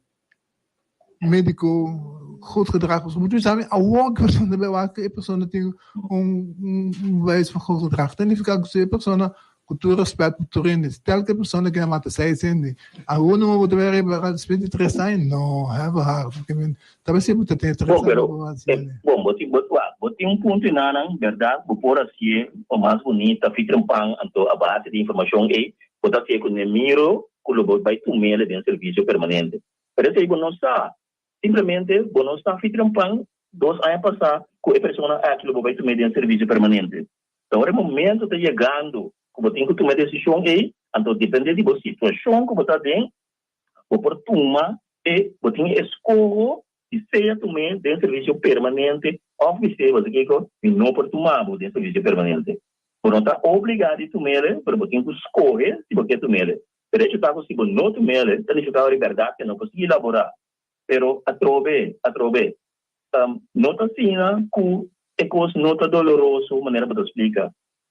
Speaker 3: medico, goed gedrag, pasobra bo tin sabi awor cu e persona ta bay wak e persona tin un bewijs van goed gedrag, ta nifica cu si e persona Ku tur respet pa tur hende, stel ku e persona ke a mata seis hende, awor numa bo ta bai repará despues di tres aña? No, have a heart, porque men ta bai si bo ta tene tres
Speaker 13: Bon,
Speaker 3: aña
Speaker 13: pero
Speaker 3: pa bo hasi hende.
Speaker 13: bon, bo tin bo wak, bo tin un punto i nanan, bèrdat, bo por hasié pa mas bunita, fitren pan, anto a base di informashon ei, bo ta hasié ku ne miro ku lo bo bai tum'el den servisio permanente. Pero esei bo no sa. Simplemente bo no sa fitren pan dos aña pasá ku e persona aki lo bo bai tum'é den servisio permanente. Ta ora e momento ta yegando ku bo tin ku tuma e desishon ei, anto depende di bo situashon ku bo ta aden, Bo por tuma e, bo tin e eskoho di sea tum'é den servisio permanente òf bis'é, bo sa kiko, mi no por tuma bo den servisio permanente. Bo no ta obligá di tum'é, pero bo tin ku skohe si bo ke tum'é. Pero echo ta ku si bo no tum'é, ta nifiká ora e bèrdat ke no por sigui laborá. Pero atrobe, atrobe, no ta asina ku e kos no ta doloroso manera bo ta splika.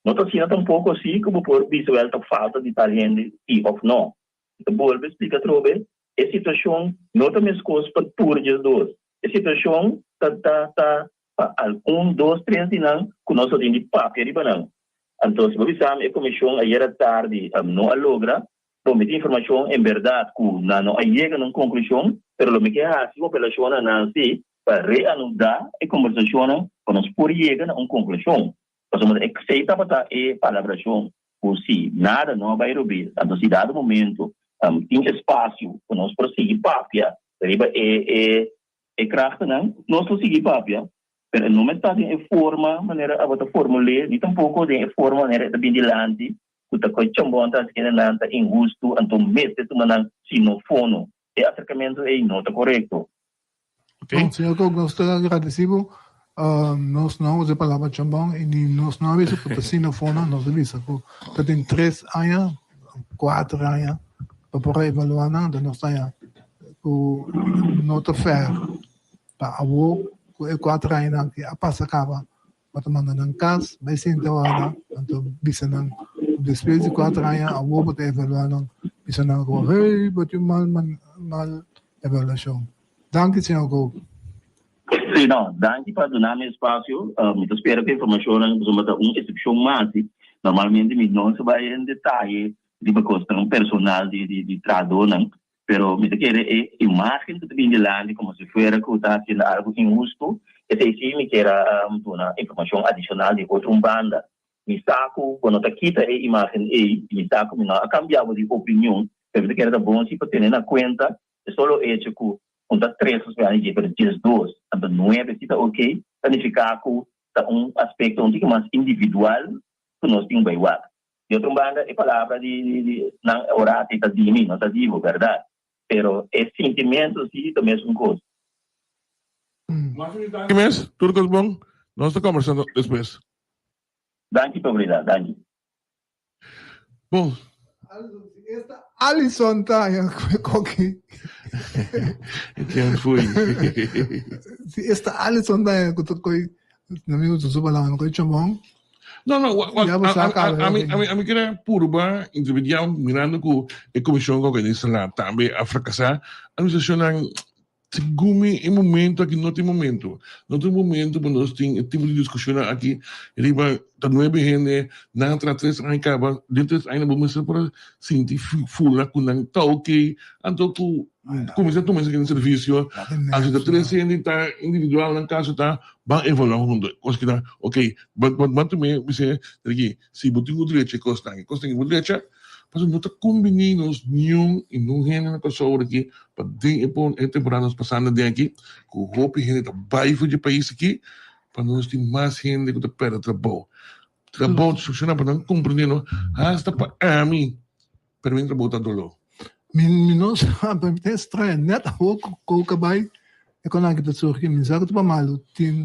Speaker 13: No ta asina tampoko si ku bo por bisa wèl ta falta di tal hende si òf no. Mi ta bolbe splika atrobe, e situashon no ta meskos pa tur djesdos. E situashon ta ta ta pa algun dos tres di nan ku nos a tin di papia riba nan. Anto si bo bisa mi e komishon ayera tardi no a logra, bo mi tin informashon en bèrdat ku nan no a yega na un konklushon, pero lo mi ke hasi un apelashon na nan si pa reanudá e kombersashonnan pa nos por yega na un konklushon. Pasobra esei tabata e palabrashon ku si nada no a bai robes, anto si dado momento tin espasio ku nos por sigui papia riba e e e krachtanan, nos lo sigui papia, pero e no mester ta den e forma manera abo ta formul'é, ni tampoko den e forma manera e ta bin dilanti, ku ta koe chambon ta hasi kendenan ta inhustu, anto mester tuma nan si no fono. E aserkamentu ei no ta korekto.
Speaker 3: Bon, señor Kok, nos ta agradeci bo. Nos no a usa e palabra chambon y ni nos no a bisa cu ta sino fono, nos a bisa cu ta tin tres aña, cuater aña pa por a evalua nan, entonces nos ta haña cu no ta fair pa awo cu e cuater añanan aki a pasa caba bo ta manda nan cas bai sinta wada, anto bisa nan despues di cuater aña awo bo ta evalua nan, bisa nan cu hey bo tin mal mal evaluacion. Danki señor Koop.
Speaker 13: Sí, no, danki pa duna mi espasio. Mi ta spera ku e informashonnan pasobra ta un eksepshon mas. Normalmente mi no sa bai en detaye riba kosnan personal di di di trahadónan, pero mi ta kere e imágen ku ta bini dilanti komo si fuera ku ta hasiendo algu inhustu, esei sí mi kier a duna informashon adishonal di otro un banda. Mi sa ku bo no ta kita e imágen ei i mi sa ku mi no a kambia bo di opinion, pero mi ta kere ta bon si pa tene na kuenta E solo hecho ku un ta tres nos bira dje pero diesdos anto nuebe si ta ok ta nifiká ku ta un aspekto un tiki mas individual ku nos tin bai wak. Di otro banda e palabra di di nan orati ta di mi no ta di bo bèrdat pero e sintimentu si ta mesun kos.
Speaker 7: Danki mes, tur kos bon, nos ta kombersando despues.
Speaker 13: Danki Paulina, danki.
Speaker 7: Bon.
Speaker 3: Esta Alison ta haña koki.
Speaker 7: Ken fui?
Speaker 3: Si esta Alison ta haña ku ta koi, na mi usa su palabra, no koi chomon.
Speaker 7: No, no, wa, wa,
Speaker 3: Ya bo sa
Speaker 7: a, a,
Speaker 3: kaba,
Speaker 7: a, mi,
Speaker 3: ya.
Speaker 7: a, mi, a mi kere purba intermediá mirando ku e komishon ku organisa la tambe a frakasá. Administrashonnan Segun mi e momento aki no ta e momento. No ta e momento pa nos tin e tipo di diskushonnan aki riba ta nuebe hende, nan a traha tres aña kaba, den tres aña bo mester por a sinti fula ku nan ta oke, anto ku kuminsá tuma esaki den servisio, anto ta tres hende ta individual nan kaso ta ban evaluá huntu. Kos ki ta oke, ban tum'é bis'é aki si bo tin ku drecha e kosnan, e kosnan ki bo drecha. Pasobra no ta kumbiní nos niun i nun hende na Kòrsou ora aki pa den e pon e temporada nos pasando den aki ku hopi hende ta bai for dje pais aki pa nos tin mas hende ku ta pèrdè trabou. Trabou ta solushona pa nan komprendé no hasta pa ami pèrdè mi trabou ta doló.
Speaker 3: Mi mi no sa pero mi ta extraña net awor ku koka bai e kon aki ta surgi mi sa ku ta pa malu tin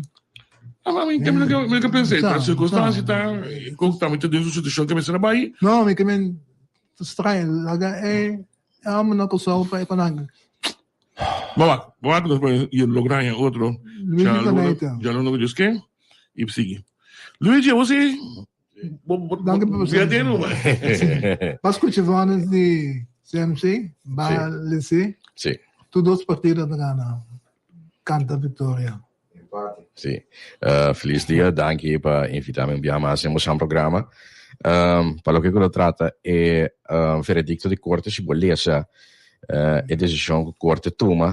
Speaker 7: Ah, ma mi mi no mi no pensé, ta circunstancia ta con ta mi ta den su situacion que mester a bai.
Speaker 3: No, mi ke men ta straño laga e e homber no Kòrsou pa e kon aki.
Speaker 7: Bo wak, bo wak nos por logra haña otro
Speaker 3: Luigi
Speaker 7: djaluna,
Speaker 3: Conaita.
Speaker 7: djaluna ku Dios ke i sigui. Luigi, abo si bo bo
Speaker 3: Danki pa
Speaker 7: bo bia
Speaker 3: presencia.
Speaker 7: den numa.
Speaker 3: Ba skucha vonis di CMC, ba
Speaker 12: Sí.
Speaker 3: lese.
Speaker 12: Sí.
Speaker 3: Tur dos partido ta gana. Canta Victoria.
Speaker 12: Sí. Uh, feliz dia, danki pa invitami un biaha mas den bosan programa. Um, pa loke ku lo trata e um, veredicto di korte, si bo lesa uh, e desishon ku korte tuma,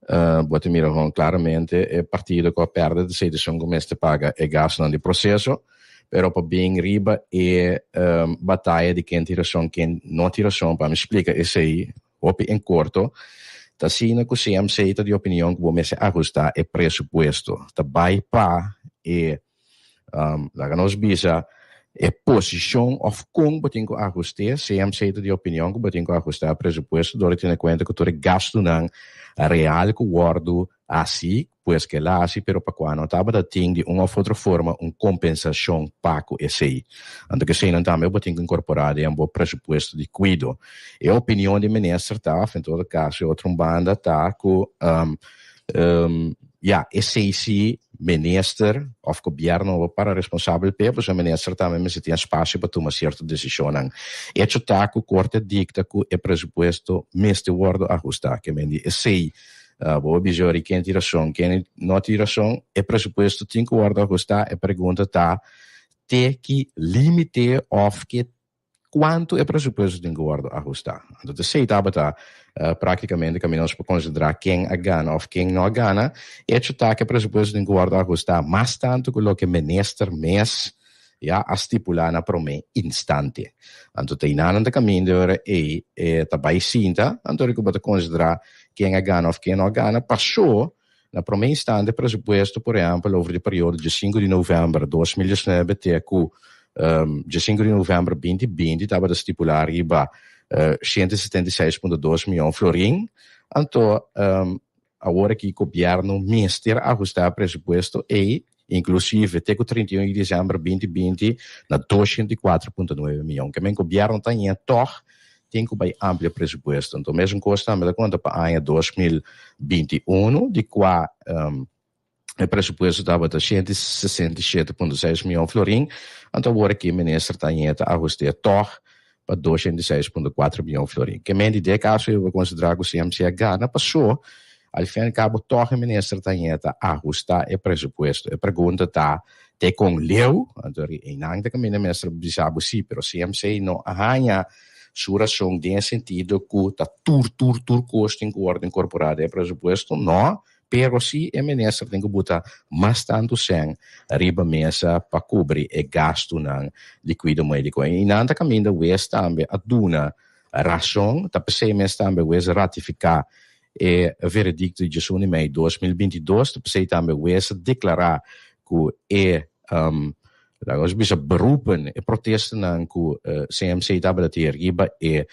Speaker 12: uh, bo ta mira hon klaramente e partido ku a perde ta sei esun ku mester paga e gastunan di proseso, pero pa bin riba e um, bataya di ken tin rason, ken no tin rason, pa mi splika esei Hopi en korto, ta asina ku CMC ta di opinion ku bo mester ahustá e presupuesto. Ta bai pa e, laga nos bisa, E posishon òf kon bo tin ku ahust'é, CMC ta di opinion ku bo tin ku ahustá e presupuesto dor di tene kuenta ku tur e gastunan real ku wòrdu hasi, pues ke el a hasi pero pa kua no tabata tin di un òf otro forma un kompensashon pa ku esei. Anto ku eseinan tambe bo tin ku inkorporá den bo presupuesto di kuido. E opinion di minister ta, òf en todo kaso e otro un banda ta ku Ya, esei si minister of gobierno bo para responsabel p'e, pasobra minister tambe mester tin espacio pa tuma cierto decisionnan. Hecho ta cu Corte a dicta cu e presupuesto mester wordo ahusta. Ke men di esei bo a bisa ori ken tin rason, ken no tin rason, e presupuesto tin cu wordo ahusta, e pregunta ta te ki limite of ke Kuantu e presupuesto tin ku wòrdu ahustá? Anto ta esei tabata práktikamente kaminda nos por konsiderá ken a gana òf ken no a gana. Echo ta ku e presupuesto tin ku wòrdu ahustá mas tantu ku loke minister mes ya a stipulá na promé instante. Anto ta einan nan ta kaminda e ora ei e ta bai sinta, anto ora ku bo ta konsiderá ken a gana òf ken no a gana, pasó Na promé instante presupuesto, por ehèmpel, over di periodo dje sinku di novèmber 2019 te ku dje sinku di novèmber 2020 tabata stipulá riba 176,2 mion florin. Anto awor aki gobièrnu mester ahustá e presupuesto ei, inklusive te ku 31 di desèmber 2020 na 204,9 mion. Ke men gobièrnu ta haña tòg tin ku bai amplia presupuesto. Anto mesun kos tambe ta konta pa aña 2021 di kua e presupuesto tabata 167,6 mion florin, anto awor aki minister ta haña ta ahustea tòg pa 206,4 mion florin. Ke men di den e kaso ei bo konsiderá ku CMC a gana paso al fin al kabo tòg e minister ta haña ta ahustá e presupuesto. E pregunta ta Te kon leu, anto ri einan ta kaminda mester bisa bo si, pero CMC no a haña su rason den e sentido ku ta tur tur tur kos tin ku wòrdu inkorporá den e presupuesto, no, pero si e minister tin ku buta mas tantu sèn riba mesa pa kubri e gastunan di kuido médiko. Einan ta kaminda wes tambe a duna rason, ta p'esei mes tambe wes ratifiká E veredikto di djesun di mei 2022 ta p'esei tambe wes a deklará ku e laga nos bisa beroepen, e protestanan ku CMC tabata tin riba e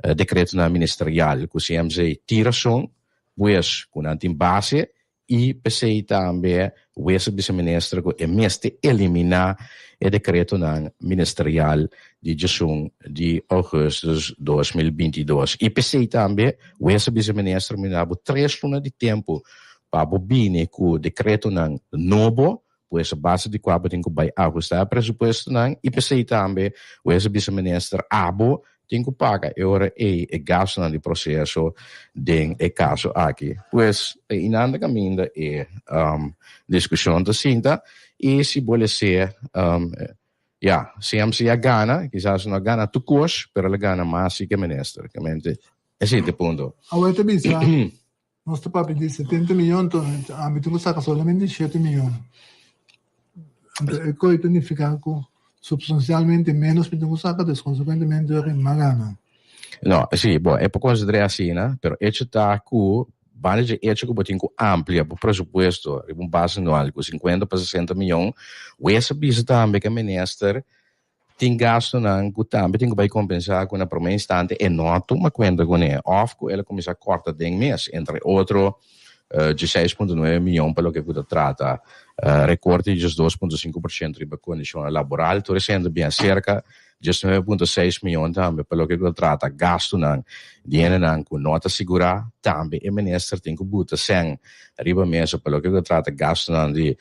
Speaker 12: dekretonan ministerial ku CMC tin rason, pues ku nan tin base I p'esei tambe wes a bisa minister ku e mester eliminá e dekretonan ministerial di djesun di ougùstùs 2022. I p'esei tambe wes a bisa minister mi da bo tres luna di tempu pa bo bini ku dekretonan nobo, pues a base di kua bo tin ku bai ahustá e presupuestonan. I p'esei tambe wes a bisa minister abo Tin ku paga e ora ei e gastunan di proseso den e kaso aki. Pues, e inan ta kaminda e diskushon ta sinta i si bo les'é, ya, CMC a gana, kisas no a gana tur kos, pero el a gana mas si ke minister. Kamente, esei ta e punto.
Speaker 3: Awor ta bisa Nos ta papia di 70 miyon, to ami tin ku saka solamente 7 miyon. Anto e koi ta nifiká ku supstansialmente ménos mi tin ku saka, dus konsekuentemente ora mi mas gana.
Speaker 12: No, sí, bo, e por konsider'é asina, pero echo ta ku banda dje echo ku bo tin ku amplia bo presupuesto riba un base anual ku 50 pa 60 miyon, wes a bisa tambe ku e minister Tin gastunan ku tambe tin ku bai kompensá ku na promé instante e no a tuma kuenta kuné òf ku el a kuminsá kòrta den mes, entre otro 16.9 mion pa loke ku ta trata rekorte di 12.5% riba kondishonnan laboral, tur esei ta bien serka 19.6 mion tambe pa loke ku ta trata gastunan di hendenan ku no ta sigurá. Tambe e minister tin ku buta sèn riba mesa pa loke ku ta trata gastunan di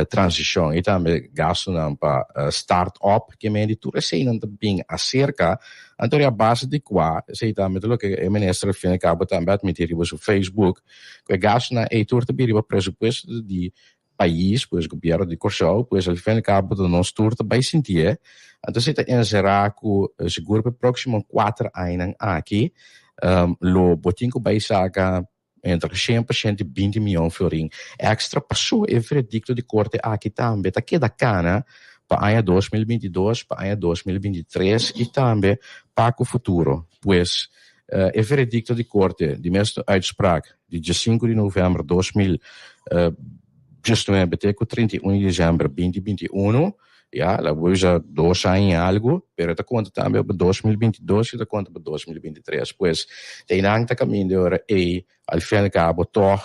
Speaker 12: transishon i tambe gastunan pa start up ke men di tur eseinan ta bin aserka anto a base di kua esei tambe ta loke e minister al fin y al cabo tambe a admiti riba su Facebook ku e gastunan ei tur ta bin riba presupuesto di pais pues gobierno di Kòrsou pues al fin y al cabo ta nos tur ta bai sintié anto esei ta enserá ku sigur pa e próksimo kuater añanan aki lo bo tin ku bai saka Entre 100% i 20 mion florin extra paso e veredicto di corte aki tambe ta keda cana pa aña 2022, pa aña 2023 i tambe pa cu futuro. Pues e veredicto di corte di mes uitspraak di 15 di november 2019 te cu 31 di december 2021. Ya, la bo bisa dos aña i algu, pero e ta konta tambe pa 2022 i ta konta pa 2023. Pues, te einan ta kaminda e ora ei, al fin al kabo tòg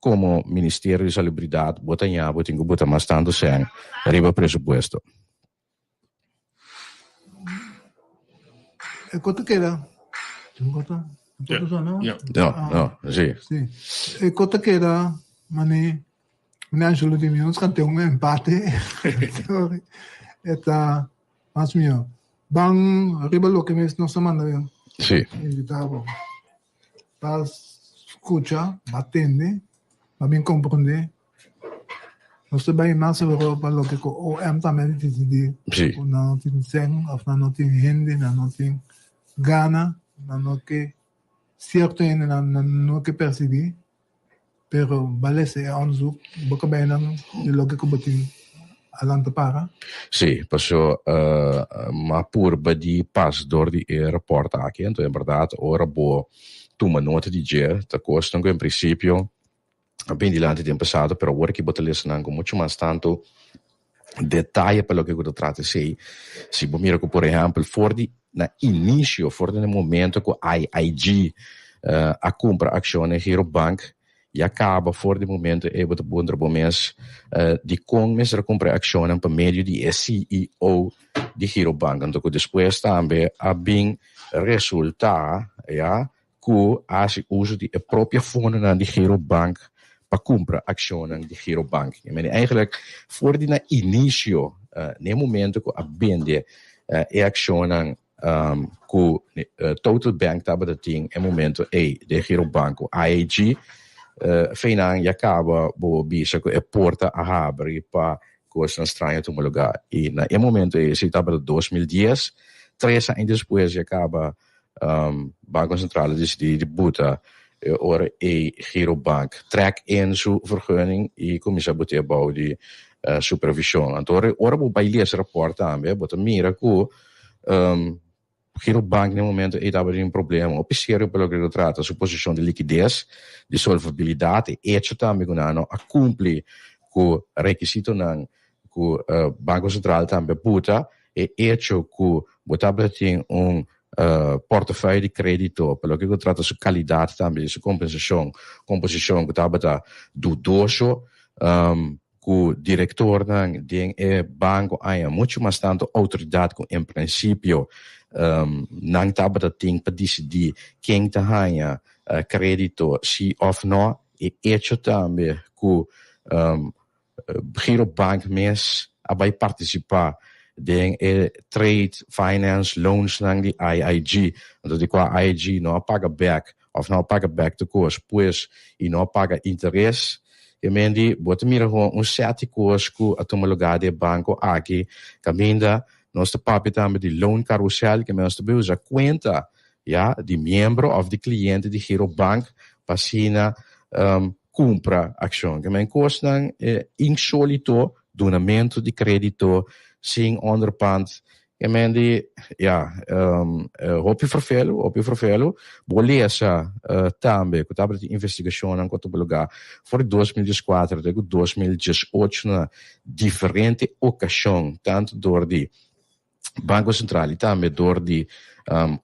Speaker 12: komo Ministerio di Salubridat bo ta ña bo tin ku buta mas tantu sèn riba presupuesto.
Speaker 3: E kos ta keda. Tin kos ta? Tin kos ta sona?
Speaker 12: No, no, si.
Speaker 3: Si. E kos ta keda mane mane Angelo di mi nos kan ten un empate. Sorry. E ta mas mihó. Ban riba loke mes nos a manda
Speaker 12: Si.
Speaker 3: invita bo. Pa skucha, pa tende, pa bin komprondé. Nos ta bai mas Europa loke ku OM tambe a disidí
Speaker 12: Sí.
Speaker 3: ku nan no tin sèn òf nan no tin hende, nan no tin gana, nan no ke sierto hende nan nan no ke persiguí, pero bal esei e onderzoek bo ka bai nan di loke ku bo tin a lanta para.
Speaker 12: Sí, paso m'a purba di pas dor di e rapòrt aki, anto en bèrdat ora bo tuma nota di dje ta kosnan ku en prinsipio a bin dilanti den pasado, pero awor ki bo ta lesa nan ku muchu mas tantu detaye pa loke ku ta trata esei. Si bo mira ku por ehèmpel for di na inisio, for di na momento ku IIG a kumpra akshon den Girobank, ya kaba for di momento ei bo ta puntra bo mes dikon mester a kumpra e akshonnan pa medio di e CEO di Girobank. Anto ku despues tambe a bin resulta ya ku a hasi uso di e propio fondonan di Girobank pa kumpra akshonnan di Girobank. I meni eigenlijk for di na inisio, na e momento ku a bende e akshonnan ku Total Bank tabata tin e momento ei den Girobank ku IAG, feinan ya kaba bo bisa ku e porta a habri pa kosnan straño tuma lugá. I na e momento ei, esei tabata 2010, tres aña despues ya kaba Banco Central a disidí di buta e ora ei Girobank trek in su vergunning i kuminsá but'é bou di supervishon. Anto ora bo bai lesa rapòrt tambe bo ta mira ku Girobank na e momento ei tabatin un problema hopi serio pa loke ta trata su posishon di likides, di solvabilidat, e echo tambe ku nan no a kumpli ku rekisitonan ku Banco Central tambe a buta. E echo ku bo tabata tin un portefeuille di kredito pa loke ku trata su kalidat tambe di su kompensashon, komposishon ku tabata dudoso, ku direktornan den e banko haña muchu mas tantu outoridat ku en prinsipio nan tabata tin pa disidí ken ta haña kredito si òf no. E echo tambe ku Girobank mes a bai partisipá den e trade finance loansnan di IIG, anto di kua IIG no a paga bèk òf no a paga bèk tur kos, pues i no a paga interes. E men di bo ta mira gewoon un sèt di kos ku a tuma lugá den e banko aki kaminda nos ta papia tambe di loan carrousel ke nos ta bai usa kuenta ya di miembro òf di kliente di Girobank pa asina Kumpra akshon. Ke men kosnan insólito, dunamentu di krédito sin onderpand. Ke men di, ya, hopi ferfelu, hopi ferfelu. Bo lesa tambe ku tabata tin investigashonnan ku a tuma lugá for di 2014 te ku 2018 na diferente okashon, tantu dor di Banko Sentral i tambe dor di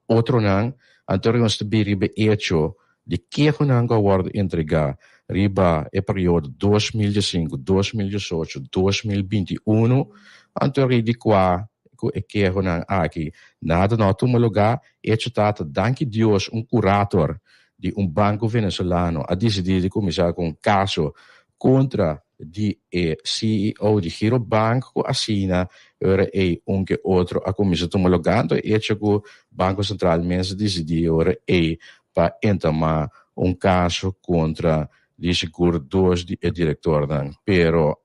Speaker 12: otronan, anto nos ta bin riba e echo di kehonan ku a wòrdu entregá riba e periodo 2015, 2018, 2021, anto di kua ku e kehonan aki nada no a tuma lugá. Echo ta ta danki Dios un kurator di un banko venezolano a disidí di kuminsá ku un kaso kontra di e ceo di Girobank ku asina ora ei un ke otro a kuminsá tuma lugá. Anto e echo ku Banko Sentral mes a disidí ora ei pa entamá un kaso kontra di sigur dos di e direktornan. Pero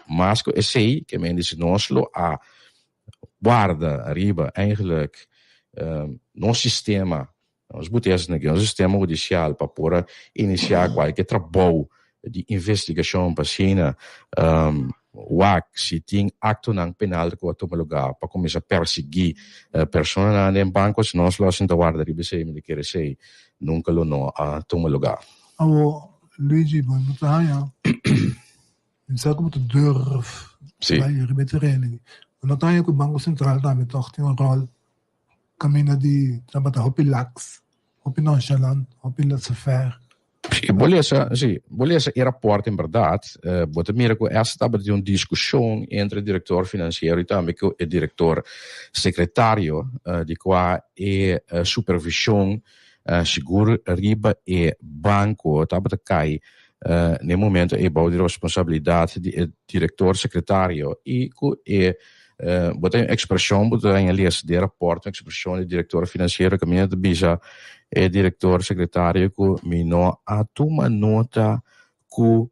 Speaker 12: mas ku esei ke men di si nos lo a warda riba eigenlijk nos sistema Nos buti esaki den nos sistema hudisial pa por a inisiá kualke trabou di investigashon pa asina wak si tin aktonan penal ku a tuma lugá pa kuminsá persiguí personanan den banko. Si nos lo a sinta warda riba esei mi ta kere esei nunka lo no a tuma lugá.
Speaker 3: Awor Luigi bo no ta haña. Mi sa ku bo ta durf
Speaker 12: Sí.
Speaker 3: bai riba e tereno aki. Bo no ta haña ku Banko Sentral tambe tòg tin un ròl kaminda di tabata hopi laks, hopi nonchalant, hopi laissez-faire.
Speaker 12: Sí, bo lesa, sí, bo lesa e rapòrt en bèrdat, bo ta mira ku esta tabata tin un diskushon entre direktor finansiero i tambe ku e direktor sekretario di kua e supervishon sigur riba e banko tabata kai na e momento ei bou di responsabilidat di e direktor sekretario i ku e bo ta un ekspreshon bo ta haña lesa den e rapòrt un ekspreshon di direktor finansiero kaminda ta bisa e direktor sekretario ku mi no a tuma nota ku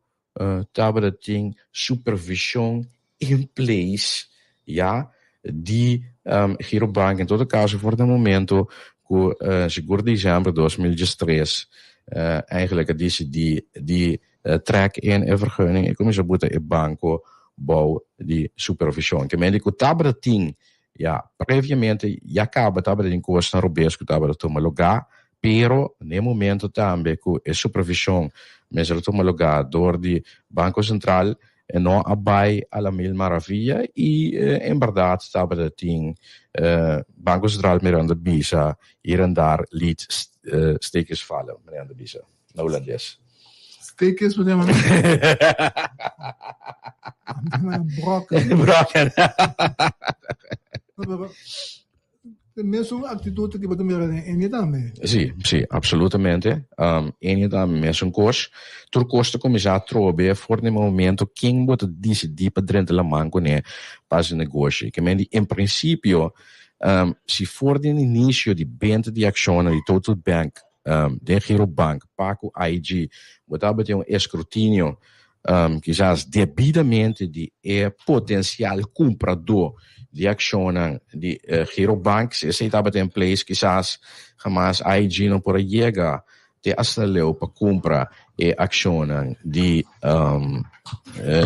Speaker 12: tabata tin supervishon in place ya di Girobank en todo caso for den momento cu sigur december 2013 eigenlijk a dicidi di trek in e vergunning y cuminsa buta e banco bou di supervision. Ke mende cu tabata tin Ya, previamente ya caba tabata tin cosnan robes cu tabata tuma lugar, pero n'e momento tambe cu e supervision mester a tuma lugar door di Banco Central e no a bay a la mil maravilla y en berdad tabata tin Banco Central mirando bisa hier en daar liet steekjes vallen, mirando bisa na Hulandes.
Speaker 3: Steekjes por llama. Brokken.
Speaker 12: Brokken.
Speaker 3: No, pero e mesun actitud ki bo ta mira den Enya tambe.
Speaker 12: Sí, sí, absolutamente. Um, Enya tambe mesun kos. Tur kos ta kuminsá atrobe for di momento ken bo ta disidí pa drenta laman kuné pa hasi negoshi. Ke men di en prinsipio, um, si for di inicio di benta di akshonnan di Total Bank Den Girobank pa ku IG bo tabatin un eskrutinio kisas debidamente di e potensial kumpradó di akshonnan di Girobank. Si esei tabata in place kisas hamas IG no por a yega te asta leu pa kumpra e akshonnan di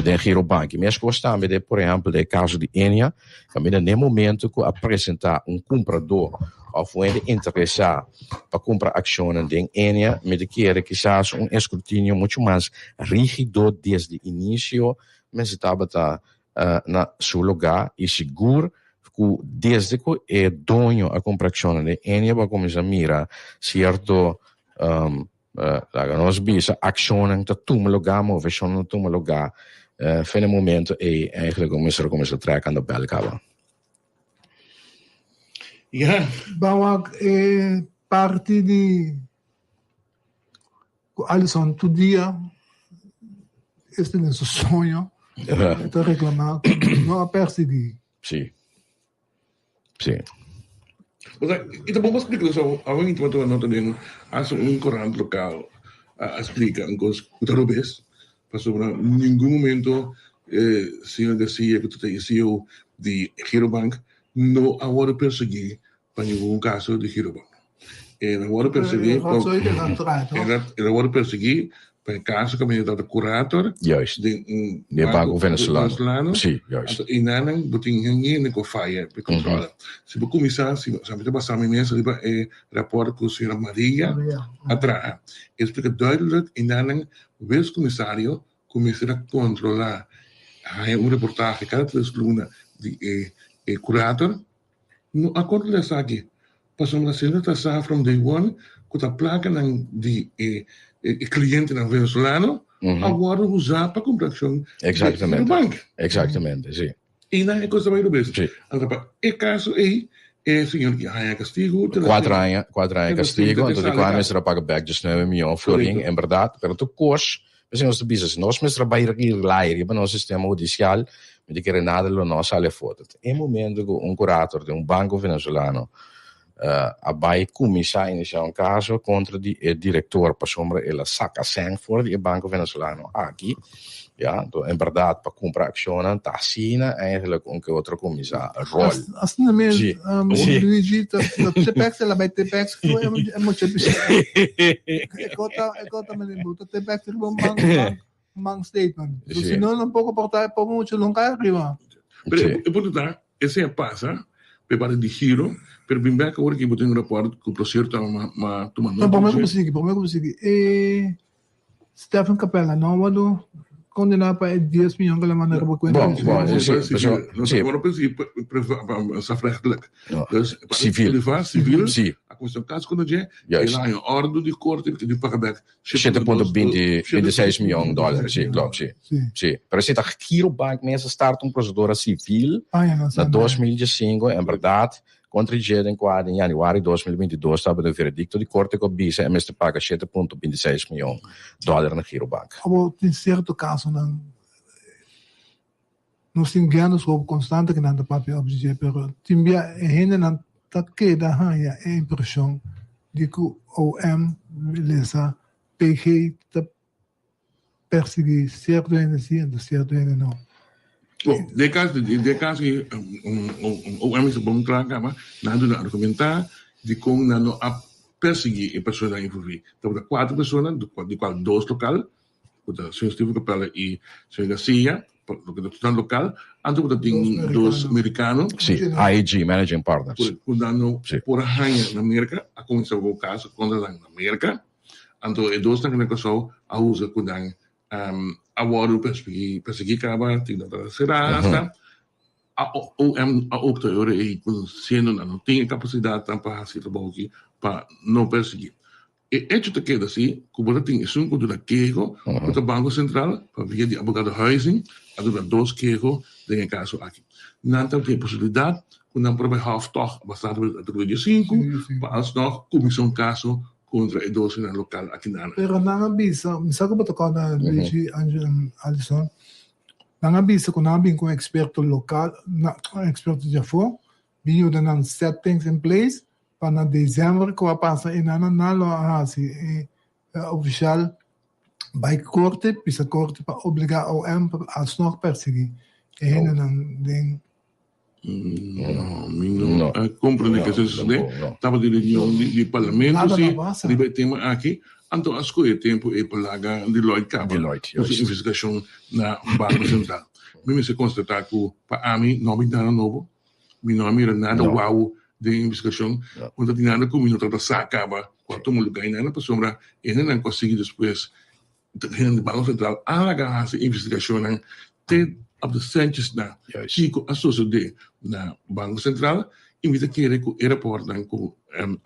Speaker 12: den Girobank. I meskos tambe den por ehèmpel den e kaso di Ennia, kaminda n'e momento ku a presentá un kumpradó òf un hende interesá pa kumpra akshonnan den Ennia, mi ta kere kisas un eskrutinio muchu mas rígido desde inisio mester tabata na su lugá i sigur ku desde ku e doño a kumpra akshonnan den Ennia bo a kuminsá mira sierto Laga nos bisa accionnan ta tuma lugar, movecionnan ta tuma lugar. Fin e momento ey eigenlijk bo mester a cuminsa trek aan de bel caba.
Speaker 7: Ja.
Speaker 3: Ban wak e parti di ku Alison tur dia esta den su soño e ta reclama ku no a persigui.
Speaker 12: Sí. Sí.
Speaker 7: Osea, i ta bon pa splika so awe mi tabata nota den hasta un korant lokal a splika un kos ku ta robes pasobra ningun momento e señor Garcia ku ta e CEO di Girobank no a wòrdu persegui pa ningun kaso di Girobank. El a wòrdu persegui pa el a wòrdu persegui pa e kaso kaminda e tabata kurator
Speaker 12: Juist.
Speaker 7: den un
Speaker 12: Den
Speaker 7: banko
Speaker 12: banko venezolano.
Speaker 7: venezolano.
Speaker 12: Sí, juist.
Speaker 7: Anto einanan bo tin hen hende ku a faya pa e kontrole. Si bo kuminsá, si mi ta basá mi mes riba e rapòrt ku señora Maria a traha. E splika duidelijk einanan wes komisario ku mester a kontrolá haña un reportahe kada tres luna di e e kurator. No a kontrolá esaki pasobra siendo ta sa from day one ku ta plakanan di e e klientenan venezolano a wòrdu usá pa kumpra akshon di bank.
Speaker 12: Exactamente, si.
Speaker 7: I nan e kos ta bai robes. Anto pa e kaso ei e señor ki haña kastigu.
Speaker 12: Kuater aña, kuater aña kastigu, anto di kua mester a paga bèk diesnuebe mion florin, en bèrdat, pero tur kos P'esei nos ta bisa, si nos mester a bai rely riba nos sistema hudisial, mi ta kere nada lo no sali afó. Ta e momento ku un kurator di un banko venezolano a bai kuminsá inisiá un kaso kontra di e direktor pasobra el a saka sèn for di e banko venezolano aki, ya, anto en bèrdat pa kumpra akshonnan ta asina eigentlik un ke otro kuminsá ròl.
Speaker 3: Asina mes,
Speaker 12: Sí.
Speaker 3: Sí. Luigi, ta ta Tepex, el a bai Tepex, ku e mucha bisa. E kota, e kota mene buta Tepex riba un bank, bank, bank statement. So,
Speaker 12: Sí.
Speaker 3: si no, nan poko por ta, e poko mucha lo kai arriba.
Speaker 7: Pero
Speaker 12: Sí.
Speaker 7: e punto ta, esei a pasa, pe parti di giro, pero bin bek awor ki bo tin un raport ku por sierto a ma ma tuma
Speaker 3: No,
Speaker 7: nota
Speaker 3: prome ku
Speaker 7: dje.
Speaker 3: bo sigui, prome ku bo sigui. E Stephen Capella no a wòrdu. kondená pa e dies miyon ku el a manda riba kuenta
Speaker 12: Bon,
Speaker 3: di
Speaker 12: bon,
Speaker 3: su.
Speaker 12: sí,
Speaker 7: Civil,
Speaker 12: so,
Speaker 7: no
Speaker 12: sí.
Speaker 7: no perseguir strafrechtelijk.
Speaker 12: No.
Speaker 7: Dus
Speaker 12: Civil.
Speaker 7: privaat, civil,
Speaker 12: Sí.
Speaker 7: a cuestión caso con dje,
Speaker 12: Juist.
Speaker 7: el a haña ordu di korte di paga bek
Speaker 12: 7.26 miyon dòler, sí, klopt, sí. Sí. Pero si ta Girobank mes a start un prosedura sivil
Speaker 3: Aña nan
Speaker 12: na
Speaker 3: sa.
Speaker 12: 2015, en bèrdat, kontra dje den kua den yanüari 2022 tabata un veredikto di korte ku a bisa e mester paga 7.26 miyon dòler na Girobank.
Speaker 3: Abo tin sierto kasonan Nos tin guiando su hopi constante cu nan ta papia op dje, pero tin bia e hendenan ta keda haña e impresion di cu OM lesa PG ta persigui cierto hende si anto cierto hende no.
Speaker 7: Bon, den caso den caso aki OM mester bon cla caba, nan a duna argumenta dicon nan no a persigui e personanan envolvi. Tabata cuatro persona, di cual dos local, ku ta señor Steven Capella i señor Garcia, pa loke ta total lokal, anto ku ta tin dos merikano.
Speaker 12: Sí, AEG, Managing Partners.
Speaker 7: Ku nan no por a haña na Merka, a kuminsá ku kaso kontra nan na Merka, anto e dosnan na Kòrsou a usa ku nan a wòrdu persiguí kaba, tin nan ta será asta. OM a opta e ora ei ku siendo nan no tin e kapasidatnan pa hasi e trabou aki pa no persiguí. E echo ta keda si ku bo ta tin esun ku duna keho ku ta Banko Sentral pa via di abogado Huizing a duna dos keho den e kaso aki. Nan ta tin e posibilidat ku nan por bai hòf tòg basá riba artíkulo diesinku pa alsnog kuminsá un kaso kontra e dosenan lokal akinan.
Speaker 3: Pero nan a bisa, mi sa ku bo ta kòrda Luigi Alison, nan a bisa ku nan a bin ku un eksperto lokal, un eksperto di afó, bin yuda nan set things in place pa na december cu a pasa e nan nan lo a haci e oficial bay corte pisa corte pa obliga OM pa alsnog persegui e hendenan den.
Speaker 7: No, mi no a comprende ke sucede. Tabata di reunion di parlamento si riba e tema aki, anto a scoge tempo e pa laga Deloitte caba cu su investigacion na Banco Central. Mi mester constata cu pa ami no a bin nada nobo. Mi no a mira nada wou den e investigashon. No ta tin nada ku mi no tabata sa kaba ku a tuma lugá i nada pasobra e hendenan ku a sigui despues, hende di Banko Sentral a laga hasi investigashonnan te op de sèntjesnan kiko a sosodé na Banko Sentral i mi ta kere ku e rapòrtnan ku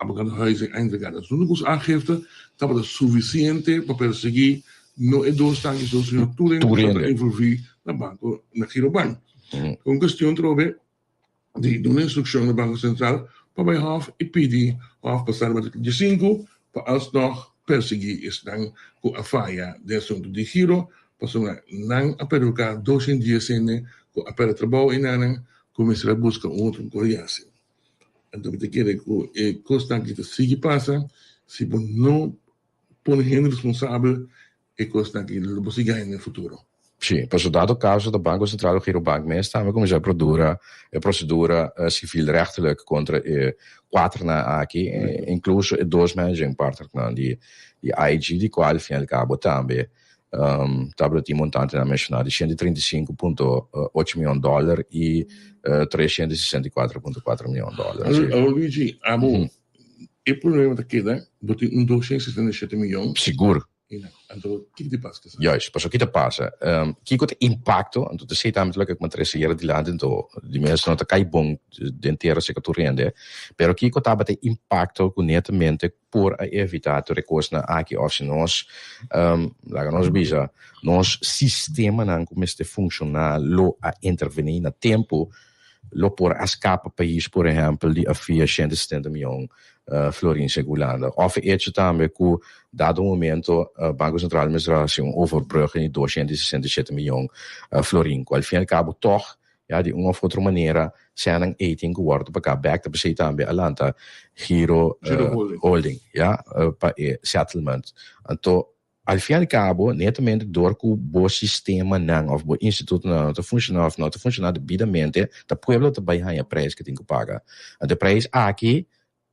Speaker 7: abogado Huizing a entregá na su ku su aangifte tabata sufisiente pa persiguí no e dos tanki so sino tur hende ku tabata envolví na banko na Girobank. Un cuestion trobe di duna instruccion na Banco Central pa bay Hof y pidi Hof pa sali articulo diesinku pa alsnog persegui esnan cu a faya den asunto di giro pasobra nan a perhuca 210 hende cu a perde trabou y nan cu mester a busca un otro coriaci. Anto mi ta kere cu e cosnan aki ta sigui pasa si bo no pone hende responsabel e kosnan aki lo bo sigui haña den futuro.
Speaker 12: Sí, pasobra dado caso ta Banco Central of Girobank mes tambe cuminsa produra e procedura civilrechtelijk contra e cuaternan aki, incluso e dos managing partnernan di IG, di cual al fin y al cabo tambe tabata tin montantenan menciona di 135.8 miyon dollar y 364.4 miyon dollar.
Speaker 7: Awor Luigi, abo e problema ta keda bo tin un 277 miyon.
Speaker 12: Sigur.
Speaker 7: Anto kiko ta pasa kesa?
Speaker 12: Juist, pasobra ki ta pasa? Kiko ta impacto? Anto ta esei tambe loke ku mi a trese yera dilanti, anto di mes no ta kai bon den tera seka tur hende, pero kiko tabata e impacto ku netamente por a evita tur e kosnan aki òf si nos, laga nos bisa, nos sistemanan ku mester funshoná lo a intervení na tempu, lo por a skapa pais por ehèmpel di a fia 170 mion florin seg Hulanda. Òf e echo tambe ku dado momento Banko Sentral mester a hasi un overbrugging di 267 mion florin ku al fin al kabo tòg ya di un òf otro manera sènnan ei tin ku wòrdu paká bèk ta p'esei tambe a lanta Giro Holding ya pa e settlement. Anto Al fin al cabo, netamente dor cu bo sistemanan of bo institutonan no ta funciona of no ta funciona debidamente, ta pueblo ta bay haña prijs cu tin cu paga. Anto e prijs aki,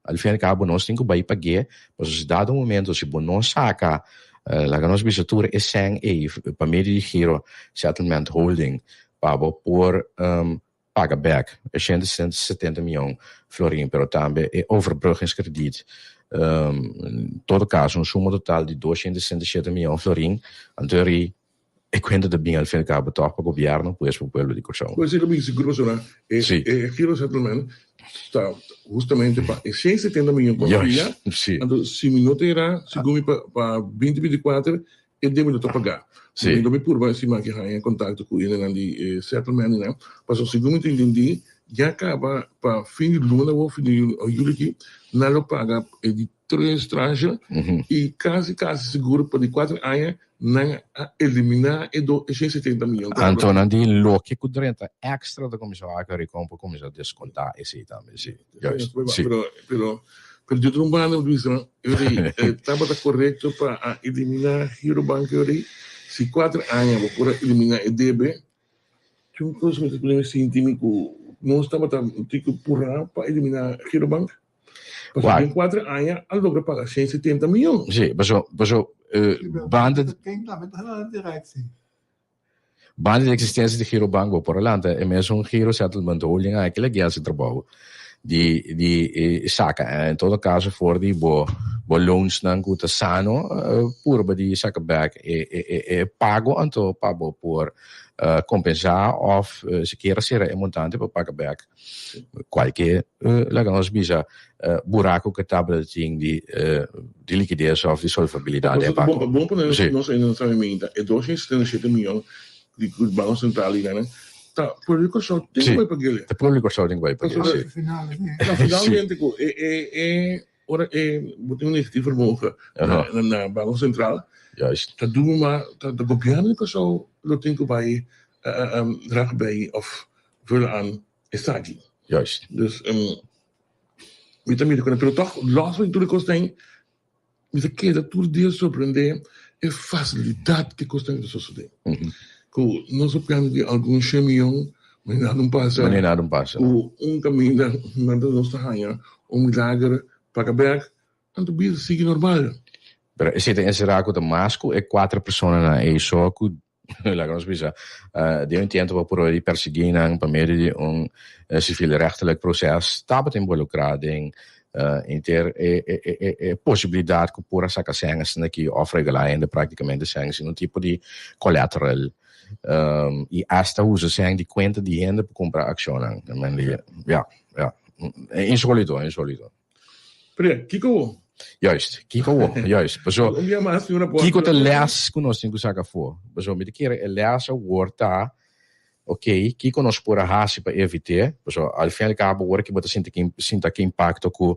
Speaker 12: al fin al cabo nos tin cu bay pag'é, pasobra si dado momento si bo no saca, laga nos bisa tur e sèn ey pa medio di Giro Settlement Holding pa bo por paga bek e 170 mion florin, pero tambe e overbruggingskrediet. En todo caso un suma total di 267 mion florin, anto eri E kuenta ta bin al fin al kabo tòg pa gobièrnu pues pa pueblo di Kòrsou.
Speaker 7: Pues esei lo bin sigur pasobra e e giro settlement ta hustamente pa e 170 miyon ku a fia. Anto si mi no ta era segun mi pa pa binti 24 e debe lo ta pagá. Mi lo mi purba si mi a ke haña kontakto ku hendenan di e settlement nan pasobra segun mi ta intendí ya kaba pa fin di luna awor fin di yuli aki nan lo paga e di tres tranche y casi casi sigur pa di cuater aña nan a elimina e do e 170 miyon.
Speaker 12: Anto nan di loke cu drenta extra ta cuminsa wak Rincon por cuminsa desconta esey tambe si. Juist si.
Speaker 7: Pero pero pero di otro banda bo ta bisa e tabata corecto pa a elimina Girobank yori si cuater aña bo por a elimina e debe Tin cos mi ta pone mi sinti mi cu nos tabata tin cu pura pa elimina Girobank. Pasobra den cuater aña a logra paga 170 miyon.
Speaker 12: Sí, paso, paso banda banda di existencia di Girobank bo por a lanta e mesun Giro Settlement Holding aki la guia si trabou di di saca en todo caso for di bo bo loansnan cu ta sano purba di saca bek e e e pago anto pa bo por compensa of sikiera cera e montante pa paga bek cualke laga nos bisa buraco cu tabata tin di di likides of di solvabilidad den banco.
Speaker 7: Bon pa nos ainda sabi minta e 277 miyon di cu Banco Central y nan ta pueblo di Kòrsou tin ku bai pag'el.
Speaker 12: Ta pueblo di Kòrsou tin ku bai pag'el, si.
Speaker 7: Na finalmente ku e e e ora e bo tin un negatief vermogen na na Banco Central
Speaker 12: Juist.
Speaker 7: ta duna ma ta ta gobièrnu di Kòrsou lo tin ku bai draag bij òf vul aan esaki.
Speaker 12: Juist.
Speaker 7: Dus mi ta mira ku nan pero tòg lòs van tur e kosnan Mi ta keda tur dia sorprendé e facilidad ke kosnan ta sosodé. Ku nos a pianda di algun shen miyon, ma nada no pasa.
Speaker 12: Ma nada no pasa.
Speaker 7: Ku un kaminda nan ta nos ta haña un milager paga bek, anto bida sigui normal.
Speaker 12: Pero esei ta enserá ku ta mas ku e kuater personanan ei so ku Laga nos bisa, den un tiempo pa prueba di persiguí nan pa medio di un civilrechtelijk proces tabata involucrá den inter e posibilidad cu por a saca sèn asina aki of regalá hende practicamente sèn sin un tipo di collateral y hasta usa sèn di cuenta di hende pa cumpra accionnan. Ya, ya. Insolito, insolito.
Speaker 7: Pre, kiko wo?
Speaker 12: Juist, kiko wo? Juist. Paso,
Speaker 7: Un bia mas tin un raport.
Speaker 12: kiko ta les ku nos tin ku saka afó? Paso, mi ta kere e les awor ta, ok, kiko nos por a hasi pa evit'é? Paso, al fin al kabo, ora ki bo ta sinti ki sinta ki impakto ku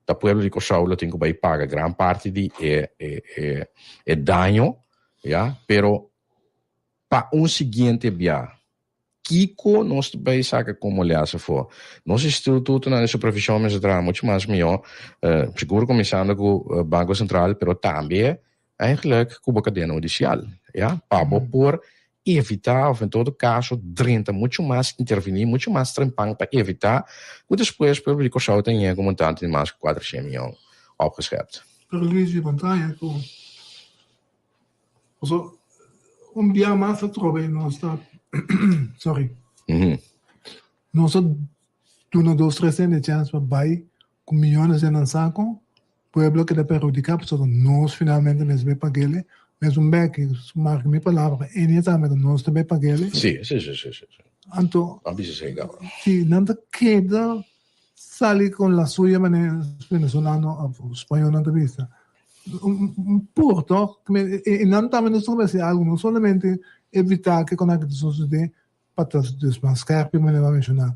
Speaker 12: ta pueblo di Kòrsou lo tin ku bai paga gran parti di e e e e daño, ya, pero pa un siguiente bia, Kiko nos ta bay saca como les afo? Nos institutonan di supervision mester traha mucho mas miho, sigur cuminsando cu Banco Central, pero tambe eigenlijk cu bo cadena hudicial, ya, pa bo por evita of en todo caso drenta mucho mas, interveni mucho mas trempan pa evita cu despues pueblo di Corsou ta yega cu montante di mas cu 400 miyon opgeschept.
Speaker 3: Pero Luigi, pantalla cu Paso un bia mas atrobe nos ta sorry nos a duna dos tres hende chance pa bai ku miyones den nan sako pueblo a keda perhudiká pasobra nos finalmente mes bai pag'ele mesun bek marka mi palabra enia tambe ta nos ta bai pag'ele
Speaker 12: Sí, sí, sí, sí, sí.
Speaker 3: Anto
Speaker 12: Nan bisa esei kaba.
Speaker 3: si nan ta keda sali con la suya manera venezolano of spañol nan ta bisa. Un pur toch? Y nan tambe nos ta haci algo, no solamente evita ke con aki ta sosode pa ta dus mas scherp manera bo a menciona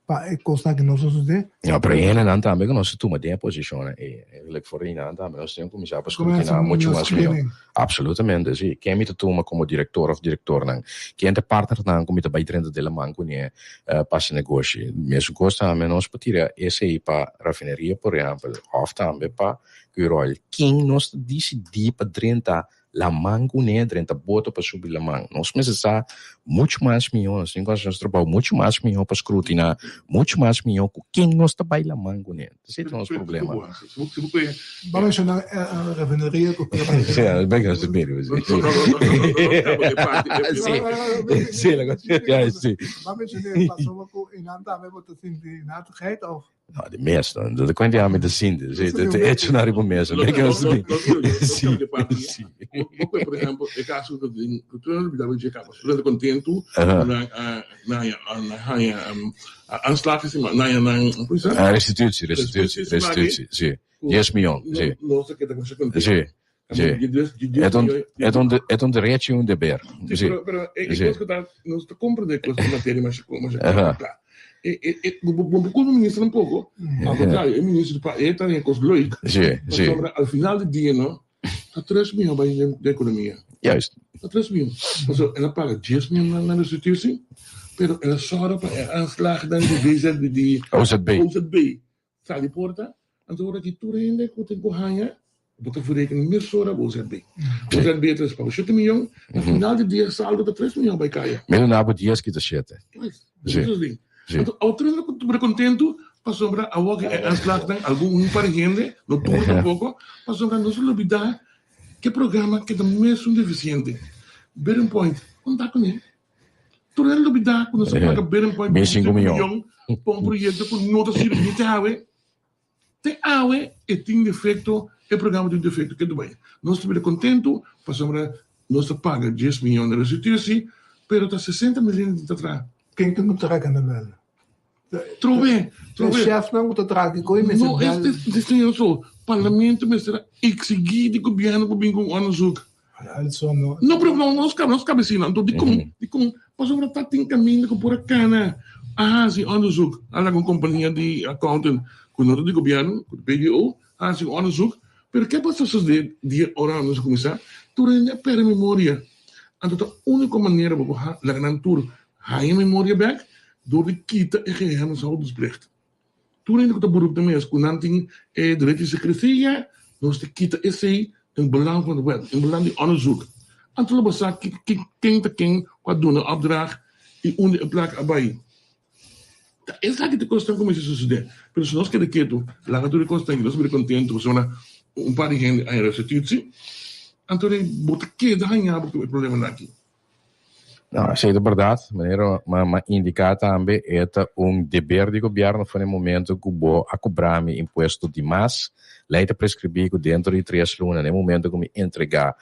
Speaker 3: pa e cosnan aki no sosode.
Speaker 12: No, pero e hendenan tambe ku nos ta tuma den e posishonnan ei, eigenlijk for di nan tambe nos tin ku kuminsá pa scrutiná muchu mas mihó. Absolutamente, si. Ken mi ta tuma komo direktor òf direktornan? Ken ta e partnernan ku mi ta bai drenta den laman kuné pa hasi negoshi? Mesun kos tambe nos por tira esei pa rafineria, por ehèmpel, òf tambe pa Curoil. Ken nos ta disidí pa drenta Laman kuné drenta boto pa subi laman. Nos mester sa muchu mas mihó, nos tin ku hasi nos trabou muchu mas mihó pa skrutiná muchu mas mihó ku ken nos ta bai laman kuné. Esei ta nos problema.
Speaker 3: Bo a menshoná refineria ku
Speaker 12: Sí, venga, sí, mire, sí. Sí, sí, la cosa, sí.
Speaker 3: Bo a menshoná pasobra ku einan tambe bo ta sinti natigheid òf?
Speaker 12: No, di mes, no. No ta cuenta ami ta sinti. Si, ta hecho na riba mesa.
Speaker 7: Lo
Speaker 12: Mira
Speaker 7: lo
Speaker 12: mi.
Speaker 7: lo lo
Speaker 12: Si,
Speaker 7: lo parti.
Speaker 12: si.
Speaker 7: Bo por ehempel, e caso cu tin cu tur a bida dje caba. Tur ta contento
Speaker 12: Aha.
Speaker 7: na na na haya aanslag is maar na na hoe is dat?
Speaker 12: Ah, restitutie, restitutie,
Speaker 7: Restitutie,
Speaker 12: restitutie, si. 10 miljoen, si.
Speaker 7: Nos ta keda masha contento.
Speaker 12: Si, si.
Speaker 7: E
Speaker 12: Ta un, e ta un, e ta un derecho y un deber.
Speaker 7: Sí,
Speaker 12: Si.
Speaker 7: pero, pero e, e
Speaker 12: Si.
Speaker 7: kos ku ta, nos ta komprende kos di materia masha, masha
Speaker 12: Aha.
Speaker 7: kla. E, e, e, bo, bo, bo kulpa minister un poko, al kontrario, e minister pa e ta den kos leuk,
Speaker 12: Si, si.
Speaker 7: pasobra al final di dia no, ta 3 mion bai den den ekonomia.
Speaker 12: Juist.
Speaker 7: Ta 3 mion. Pasobra el a paga 10 mion na na restitutie, pero el a sòru pa e aanslagnan di VZB di
Speaker 12: OZB.
Speaker 7: OZB Sali porta, anto ora ki tur hende ku tin ku haña, bo ta verreken mesora bo OZB. OZB ta paga shete miyon, na final di dia saldo ta tres miyon bai kaya.
Speaker 12: Mi duna bo dies kita shete.
Speaker 7: Si. Si. Anto otro hende ku ta kontentu pasobra awor ki e aanslagnan algun un par di hende, no tur tampoko, pasobra nos a lubida ke programa ke ta mesun defisiente. Bidding point, konta kuné. Tur hende lubidá ku nos a paga Bidding Point
Speaker 12: Bin sinku miyon.
Speaker 7: pa un proyekto ku no ta sirbi te awe. Te awe e tin defekto, e programa tin defekto ke Dubai. Nos ta bira kontentu pasobra nos ta paga dies miyon na restitusi, pero ta sesenta mil hende ta traha.
Speaker 3: Ken ku ta traha na bel?
Speaker 7: Trobe, trobe.
Speaker 3: E chefnan ku ta traha ki koe mester
Speaker 7: No,
Speaker 3: bel.
Speaker 7: es señor so, parlamento mester a exigí di gobierno pa bin ku un onderzoek.
Speaker 3: Also no.
Speaker 7: No, pero no, nos nos cabecina. Anto, dikon, dikon, pasobra ta tin caminda ku por a cana a hasi onderzoek. A laga un compania di accountant ku no ta di gobierno, ku ta BDO, a hasi un onderzoek. Pero ke pasa sosde dia ora nos a kuminsá? Tur hende a perde memoria. Anto ta úniko manera pa bo laga nan tur haña memoria bèk dor di kita e geheimhoudingsplicht. Tur hende ku ta beroep den mes ku nan tin e derecho di sekresia, nos ta kita esei den belang van de wet, den belang di onderzoek. Anto lo bo sa ken ta ken ku a duna opdracht i unda e plaka a bai. Ta esaki ta kosnan ku mester sosodé. Pero si nos keda ketu, laga tur e kosnan aki, nos bira kontentu pasobra un par di hende a haña restitutie, anto bo ta keda haña bo ku e problemanan aki.
Speaker 12: No, esei ta bèrdat. Manera m'a indiká tambe, e ta un deber di gobièrnu for e momento ku bo a kobra mi impuesto di mas. Lei ta preskribí ku dentro di tres luna, na e momento ku mi entregá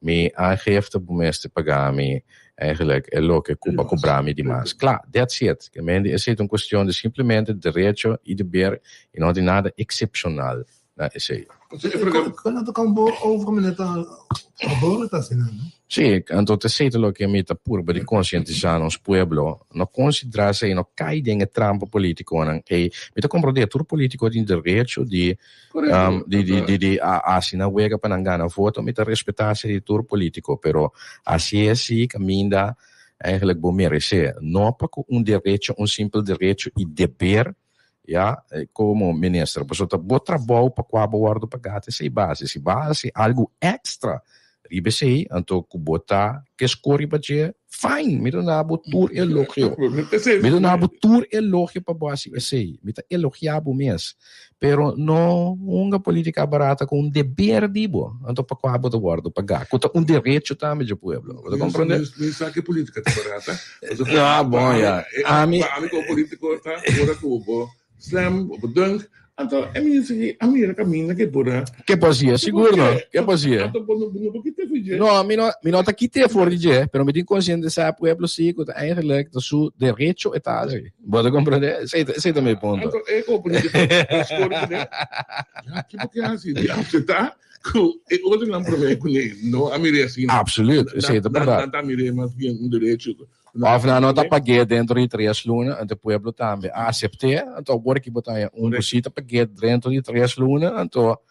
Speaker 12: mi aangifte, bo mester paga mi eigenlijk e loke ku bo a kobra mi di mas. Kla, that's it. Ke mende esei ta un kuestion di simplemente derecho i deber i no tin nada eksepshonal na esei.
Speaker 3: Kon ta kon bo over meneer ta favor ta asina no?
Speaker 12: Sí, anto ta esei ta loke mi ta purba di konsientisá nos pueblo, no konsiderá esei, no kai den e trampa politikonan ei. Mi ta komprondé tur politiko tin derecho di di di di hasi nan wega pa nan gana voto, mi ta respetá esei di tur politiko, pero hasi esei kaminda eigenlijk bo meresé, no pa ku un derecho, un simpel derecho i deber Ya, komo minister, pasobra ta bo trabou pa kua bo wòrdu pagá ta esei base. Si bo a hasi algu èkstra riba esei, anto ku bo ta ke skor riba dje, fine, mi ta duna bo tur elogio. Mi ta duna bo tur elogio pa bo hasi esei. Mi ta elogiá bo mes. Pero no hunga polítika barata ku un deber di bo, anto pa kua bo ta wòrdu pagá, ku ta un derecho tambe dje pueblo. Bo ta komprondé?
Speaker 7: Mi sa ke polítika ta barata.
Speaker 12: Ah, bon, ya.
Speaker 7: Ami. Pa ami como politico ta ora cu bo slam, bo dunk, anto e minister ki a mira caminda ke por a.
Speaker 12: Ke por hacié, sigur no. Ke por hacié.
Speaker 7: Anto bo no por kite for dje.
Speaker 12: No, mi no, mi no ta kite for di dje, pero mi tin concientisa e pueblo si cu ta eigenlijk ta su derecho e ta haci. Bo ta comprende? Esey ta, esey ta mi punto.
Speaker 7: Anto e como politico ta score cu ne. Ya, ki bo ke haci? Di acepta Ku e otronan promé ku ne no a mir'é asina.
Speaker 12: Absoluut, esei ta bèrdat.
Speaker 7: Nan ta mir'é mas bien un derecho.
Speaker 12: Òf nan no ta pag'é dentro di tres luna, anto e pueblo tambe a asept'é, anto awor ki bo ta haña un ku si ta pag'é dentro di tres luna, anto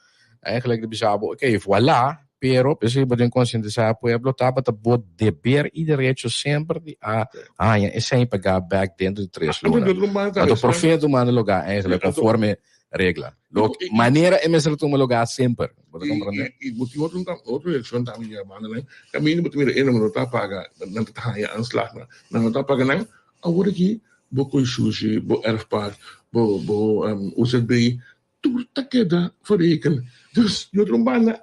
Speaker 12: eigenlijk ta bisa bo, oké, voilà, pero p'esei bo tin konsientisá e pueblo tabata bo deber i derecho semper di a haña esei pagá bèk dentro di tres luna. Anto por fin a tuma lugá eigenlijk konforme regla. Lo manera e mester tuma lugar semper. Bo ta comprende?
Speaker 7: I bo tin otro otro eleccion tambe ya banda nan. Caminda bo ta mira e nan no ta paga, nan ta haya aanslag nan. Nan no ta paga nan. Awor aki bo koe sushi, bo erfpacht, bo bo OZB, tur ta keda verreken. Dus di otro banda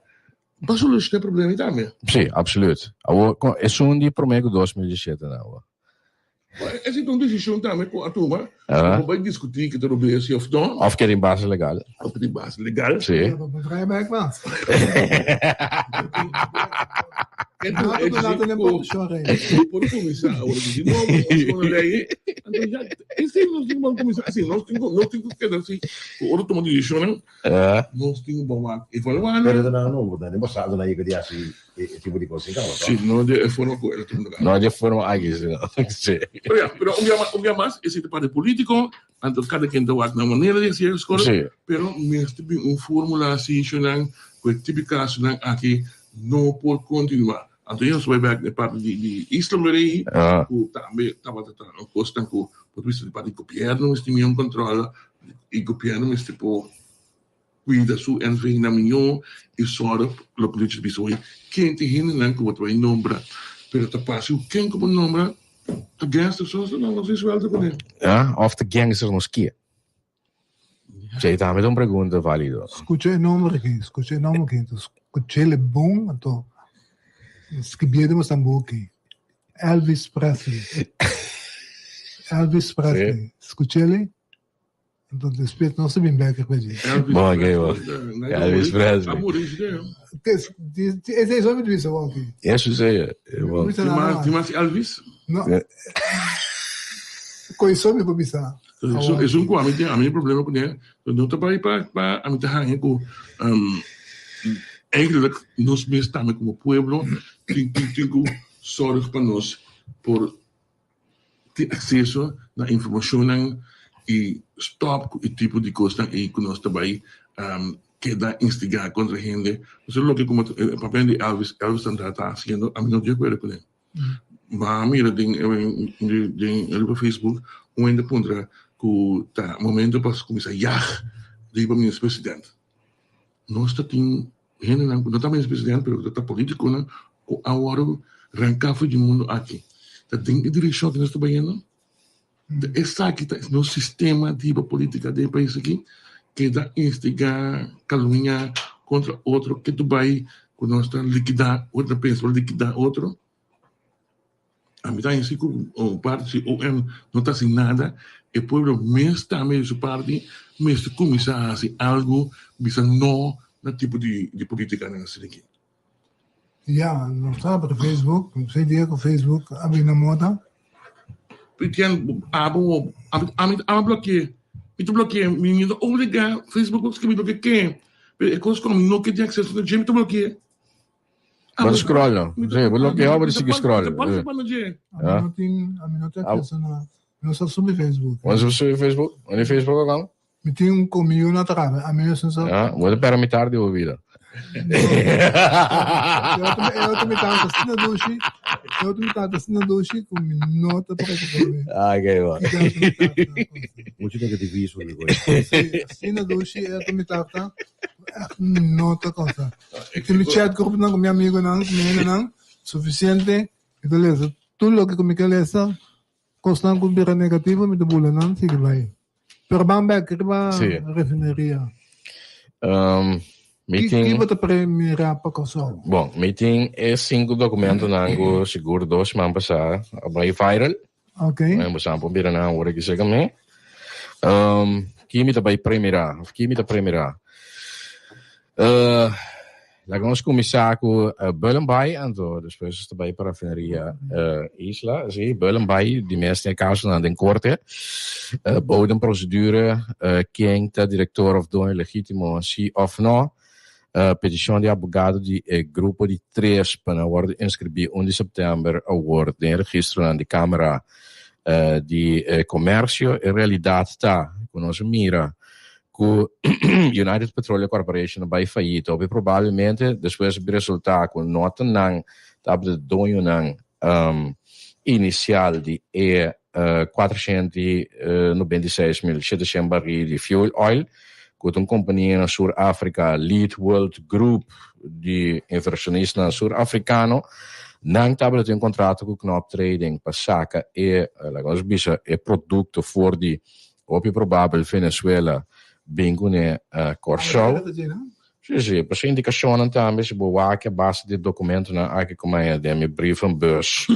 Speaker 7: bo a soluciona e problema ei tambe.
Speaker 12: Si, absoluut. Awor, esun di prome ku 2017 nan awor.
Speaker 7: Esei ta un desishon tambe ku a tuma. Bo bai diskutí ke ta robes si òf no.
Speaker 12: Òf ke tin base legal.
Speaker 7: Òf ke tin base legal.
Speaker 12: Sí.
Speaker 7: Por kuminsá awor di nobo nos pone lei. Anto ya esei nos tin ku kuminsá así. Nos tin ku nos tin ku keda así ku ora tuma desishonnan nos tin ku bon wak evaluá nan.
Speaker 11: Pero nan no bo ta den pasado nan yega di hasi e tipo di kos sin kaba
Speaker 7: Sí, no di e forma ku el a tuma lugar.
Speaker 12: No di e forma aki si no. Sí.
Speaker 7: Pero ya, pero un bia mas, un bia mas esei ta parti politico, anto kada ken ta wak nan manera di hasi e skor,
Speaker 12: Sí.
Speaker 7: pero mester bin un formula así shonan ku e tipo di kasonan aki no por kontinuá. Anto nos bai bek na e parti di di Isla Merey
Speaker 12: Ah.
Speaker 7: ku tambe tabata ta un kosnan ku por bisa di parti di gobièrnu mester tin un kòntròl i gobièrnu mester por Cuida su NV na miñó y sòru lo cu Richard bisa hoy ken tin hendenan cu bo ta bay nombra pero ta parse cu ken cu bo nombra ta gangster so so no nos suelta cu ne.
Speaker 12: Ja, of ta gangster nos kier? Esey tambe ta un pregunta valido.
Speaker 3: Scucha e nomber aki, scucha e nomber aki, enton scuchele bon, anto scribié den boso buki, Elvis Presley, Elvis Presley, scuchele. Enton despues nos ta bin bek riba dje.
Speaker 12: Bon, oké, bon. Elvis Presley.
Speaker 3: Ese es mi bisa bon ki.
Speaker 12: Eso sí, bon.
Speaker 7: Tin mas Elvis?
Speaker 3: No. Koi so mi por bisa.
Speaker 7: Esun ku ami tin, ami tin problema kuné. No ta bai pa pa ami ta haña ku eigenlijk nos mes tambe komo pueblo tin tin tin ku sòrg pa nos por tin akseso na informashonnan i stòp ku e tipo di kosnan ei ku nos ta bai keda instigá kontra hende. Pasobra loke ku e papel di Elvis, Elvis ta ta hasiendo ami no di akuerdo kuné. Ma mira den den riba Facebook un hende puntra ku ta momento pa kuminsá yag riba minister president. Nos ta tin hendenan ku no ta minister president pero ta politikonan ku a wòrdu ranká for di mundu aki. Ta den e direkshon ku nos ta bayendo? Ta esaki ta nos sistema di hiba politika den e pais aki? Keda instigá kalumniá kontra otro ke tu bai ku nos ta likidá otro ta pensa pa likidá otro? Ami ta hasi ku un parti si OM no ta hasi nada, e pueblo mes tambe di su parti mester kuminsá hasi algu, bisa no na tipo di politikanan asina aki.
Speaker 3: Ya, nos ta abri Facebook, no dia ku Facebook a bini na moda.
Speaker 7: Ken abo, ami a bloke'é, mi ta bloke'é, mi no ta obligá Facebook pa skirbi loke ke, pero e kos ku ami no ke tin akseso na dje mi ta bloke'é.
Speaker 12: Bo ta scroll no. Sí, bo loke bo ta sigui scroll.
Speaker 3: Ami no tin, ami no tin acceso na, mi no sa subi Facebook.
Speaker 12: Bo no sa subi Facebook? Bo no tin Facebook account?
Speaker 3: Mi tin un con mi yu na traha, ami no sa.
Speaker 12: Ah, bo ta pera mitar di bo bida.
Speaker 3: E otro mi tata asina dushi, e otro mi tata asina dushi cu mi no ta preocupa mi.
Speaker 12: Ah, oké, bo.
Speaker 11: Mucho negativismo mi gooi.
Speaker 3: Sí, asina dushi e otro mi tata. Echt no ta cosa. Tin mi chat groep nan ku mi amigonan, ku mi hendenan, suficiente. Mi ta lesa tur loke ku mi ke lesa. Kosnan ku bira negativo mi ta bula nan sigui bai. Pero ban bek riba
Speaker 12: Sí.
Speaker 3: refineria.
Speaker 12: Um, mi
Speaker 3: Ki
Speaker 12: tin,
Speaker 3: ki bo ta premira pa Kòrsou?
Speaker 12: bon, mi tin e sinku dokumentonan ku sigur dos siman pasá a bai viral.
Speaker 3: Ok.
Speaker 12: Bo sa por bira nan ora ki sega mi. Um, ki mi ta bai premira? Of ki mi ta premira? Uh, laga nos kuminsá ku uh, Bullenbaai, anto despues nos ta bai pa rafineria uh, Isla. Sí, Bullenbaai, di mes tin e kasonan den korte. Uh, bou den prosedure, uh, ken ta direktor of doño legítimo, sí of no. Petishon di abogado di e grupo di tres pa nan wòrdu inskribí un di sèptèmber awor den e registronan di Kámara di Komèrsio. E realidat ta ku nos a mira ku United Petroleum Corporation a bai fayito. Hopi probablemente despues a resultá ku no ta nan tabata doñonan inisial di e 496.700 baril di fuel oil ku ta un kompania na Sur Afrika, Lead World Group di invershonistanan sur afrikano. Nan tabata tin un kontrato ku Knop Trading pa saka e, laga nos bisa, e produkto for di hopi probabel Venezuela bin kuné Kòrsou. Sí, sí, pasobra indikashonnan tambe si bo wak a base di e dokumentonan aki ku mi a den mi brievenbus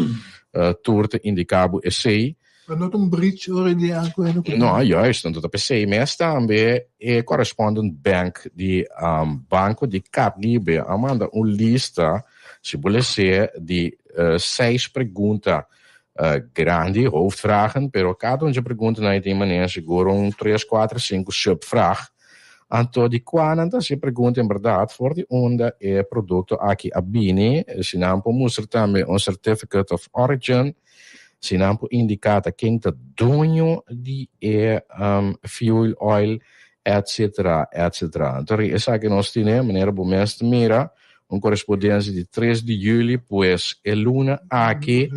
Speaker 12: tur ta indiká bo esei.
Speaker 3: Pero no ta un breach ora di acuerdo cu.
Speaker 12: No, juist. Anto ta p'esei mes tambe e correspondent bank di Banco di Caribe a manda un lista, si bo les'é, di seis pregunta grandi, hoofdvragen, pero cada un dje preguntanan ei tin manera sigur un tres, cuater, cinco subvraag. Anto di cua nan ta haci e pregunta en berdad for di unda e producto aki a bini, si nan por mustra tambe un certificate of origin, Si nan por indiká ta ken ta doño di e fuel oil etc. Etc. Anto ri esaki nos tine, manera bo mes ta mira, un korespondensia di tres di juli, pues e luna aki,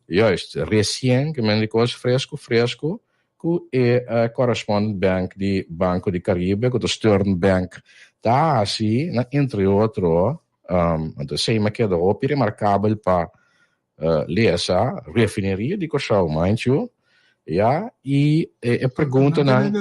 Speaker 12: juist, resien, ke men di kos fresku fresku, ku e correspondent bank di Banco di Caribe, ku ta Stern Bank, ta hasi, na entre otro, anto esei mi a keda hopi remarkabel pa Lesa, Refineria di Kòrsou, mind you, ya, i e preguntanan.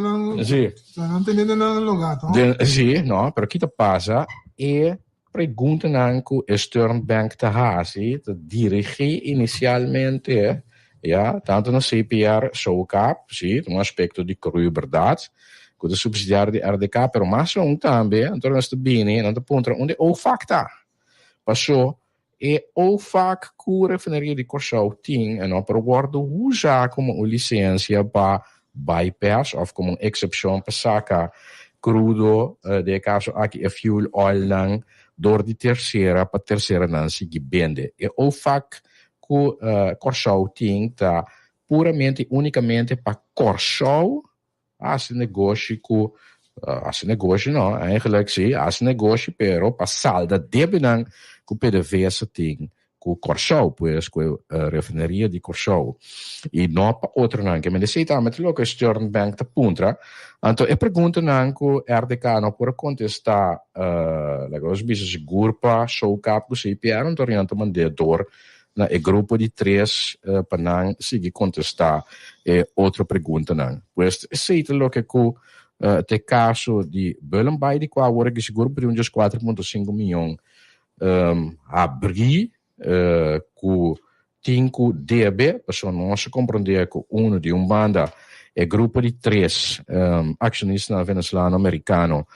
Speaker 3: Sí. Nan teniendo nan lugá, toch?
Speaker 12: Sí, no, pero ki ta pasa? E preguntanan ku e Stern Bank ta hasi ta dirigí inisialmente, ya, tantu na CPR, SOCAP, sí, ta un aspekto di cru bèrdat, ku ta subsidiario di RDK, pero mas aun tambe, anto nos ta bini, nan ta puntra unda e OFAC ta. Pasó E OFAC ku Refineria di Kòrsou tin e no por wòrdu usá komo un lisensia pa bypass òf komo un eksepshon pa saka krudo, den e kaso aki e fuel oilnan, dor di tersera pa terseranan sigui bende. E OFAC ku Kòrsou tin ta puramente i únikamente pa Kòrsou Hasi negoshi ku, hasi negoshi no, eigenlijk si, hasi negoshi pero pa salda debenan ku PDVSA tin ku Kòrsou, pues ku e refineria di Kòrsou i no pa otronan. Ke men esei tambe ta loke Stern Bank ta puntra. Anto e preguntanan ku RDK no por a kontestá, laga nos bisa sigur pa SOCAP ku CPR, anto nan ta mand'é dor na e grupo di tres pa nan sigui kontestá e otro preguntanan. Pues esei ta loke ku ta e kaso di Bullenbaai di kua awor aki sigur por un djes kuater punto sinku miyon habrí ku tin ku debe pasobra nos a komprondé ku unu di un banda e grupo di tres akshonistanan venezolano amerikano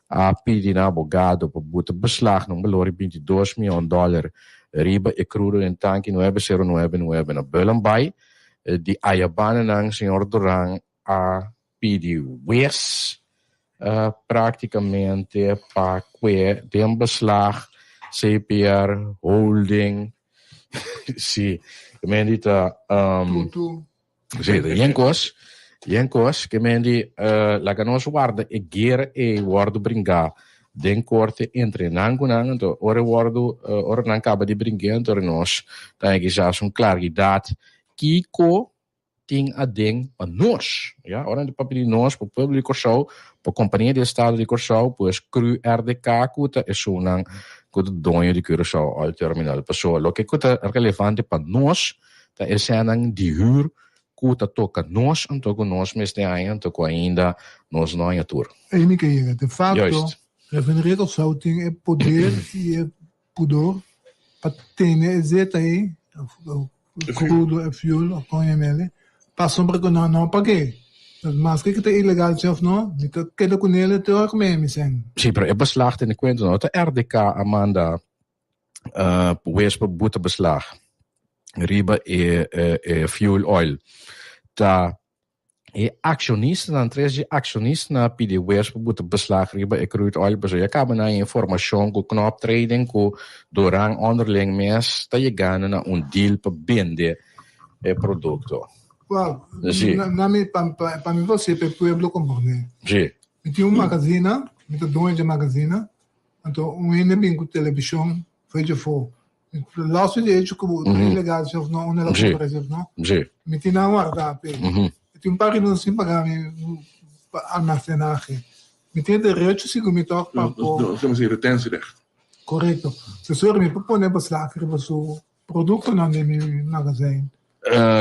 Speaker 12: a pidi nan abogado pa buta beslag na un balor di 22 miyon dòler Riba e krudo den tanki nuebe sero nuebe nuebe na Bullenbaai di Ayabananan señor Duran a pidi wes praktikamente pa kue den beslag CPR Holding si men di ta si ta yen kos yen kos ke men di laga nos warda e guera ei wordo bringa den korte entre nan ku nan anto ora e wordo ora nan kaba di bring'é anto nos ta haña kisas un klaridat kiko tin aden pa nos ya ora nan ta papia di nos pa pueblo di Kòrsou pa kompania di estado di Kòrsou pues cru RDK ku ta esunnan ku ta doño di Curaçao Oil Terminal pasobra loke ku ta relevante pa nos Ta esenan di hür ku ta toka nos anto ku nos mester haña anto ku ainda nos no haña tur.
Speaker 3: Ei mi ke yega. De facto,
Speaker 12: Juist.
Speaker 3: Refineria Kòrsou tin e poder i e pudor pa tene e zeta ei, e krudo, e fuel òf kon yam'el, pasobra ku nan no pag'é. Dus maske ku ta ilegal si òf no, mi ta keda kunel te ora ku mi haña mi sèn.
Speaker 12: Sí, pero e beslag tene kuenta no ta RDK a manda Wes pa buta beslag riba e e fuel oil ta e accionistanan, tres di accionistanan a pidi wes pa buta beslag riba e crude oil pasobra ya caba nan informacion cu Knop Trading cu Doran onderling mes ta yegando na un deal pa bende e producto.
Speaker 3: Wel,
Speaker 12: Sí.
Speaker 3: na mi, pa, pa, pa mi por pa e pueblo comprende.
Speaker 12: Sí.
Speaker 3: Mi tin un magazina, mi ta dueño dje magazina, Anto un hende bin ku televishon for dje for. Los di hecho ku ta ilegal si of no, unda la compra si of no. Mi tin nan warda p'e. Mi tin un par di luna sin paga mi pa almacenahe. Mi tin e derecho sigun mi tok pa por.
Speaker 7: Nos ta retentierecht.
Speaker 3: Korekto. Sorry, mi por pone beslag riba su Productonan den mi magazijn.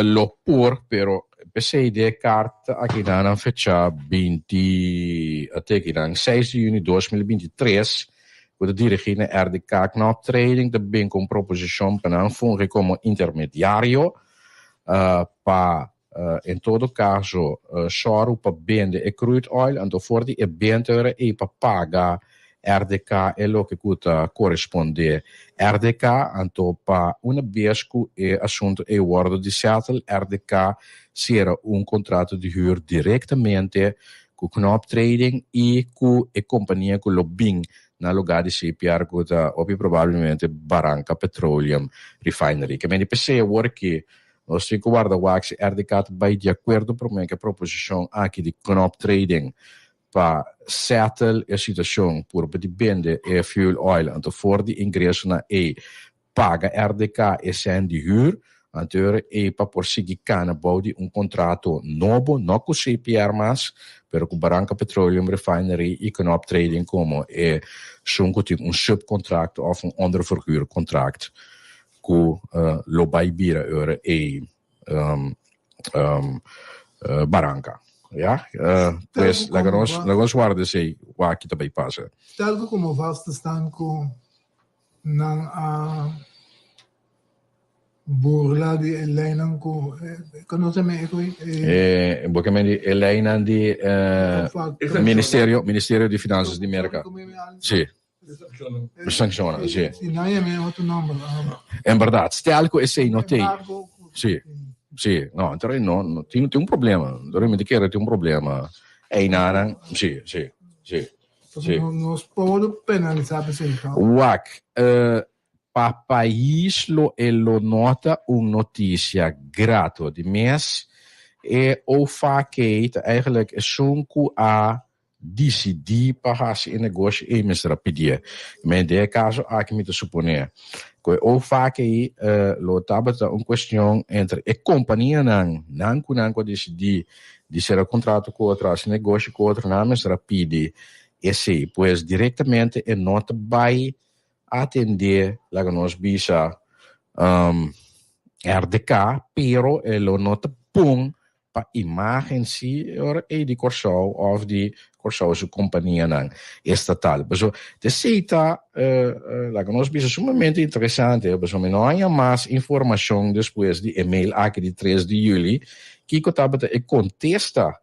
Speaker 12: Lo por, pero p'esei den e karta akinan nan fechá binti, ate akinan, seis di yüni 2023, ku ta dirigí na RDK Knop Trading ta bin ku un proposishon pa nan fungi komo intermediario pa. En todo kaso, sòru pa bende e crude oil, anto for di e benta ora ei pa paga RDK e loke ku ta korespondé RDK, anto pa una bes ku e asuntu ei wòrdu di settle, RDK sera un kontrato di hür direktamente ku Knop Trading i ku e kompania ku lo bin na lugá di CPR ku ta hopi probablemente Baranka Petroleum Refinery. Ke mende p'esei awor ki nos tin ku warda wak si RDK ta bai di akuerdo promé ku e proposishon aki di Knop Trading pa settle e situashon purba di bende e fuel oil anto for di ingresonan ei paga RDK e sèn di hür, anto e pa por sigui kana bou di un kontrato nobo, no ku CPR mas, pero ku Baranka Petroleum Refinery i Knop Trading komo e sun ku tin un subkontrakt òf un onderverhuurkontrakt ku lo bai bira ora e Baranka. Ya, pues laga nos laga nos warda esei wak ki ta bai pasa.
Speaker 3: Stel ku komo vast staan ku Nan a burla di e leinan ku konosé mi e koe?
Speaker 12: E bo ke men di e leinan di ministerio ministerio di finanzas di Merka. Si. Sankshonnan, si.
Speaker 3: Si nan yama e otro nomber.
Speaker 12: En bèrdat, stel ku esei no tei. Si, si. No, enton no tin un problema. Enton mi ta kere tin un problema. Einanan, si, si, si.
Speaker 3: Sí. Nos por penalisá p'esei tòg?
Speaker 12: Wak, pa pais lo e lo no ta un notisia grato. Di mes e OFAC ta eigenlijk esun ku a disidí pa hasi e negoshi ei mester a pidié. Men den e kaso aki mi ta suponé ku e OFAC ei lo tabata un kuestion entre e kompanianan, nan ku nan ku a disidí di sera kontrato ku otro, hasi negoshi ku otro, nan mester a pidi esei. Pues direktamente e no ta bai atendé, laga nos bisa, RDK, pero e lo no ta bon pa imágen si ora ei di Kòrsou òf di Kòrsou su kompanianan estatal. Pasobra esei ta, laga nos bisa, sumamente interesante, pasobra mi no haña mas informashon despues di e mail aki di tres di yüli, kiko tabata e kontesta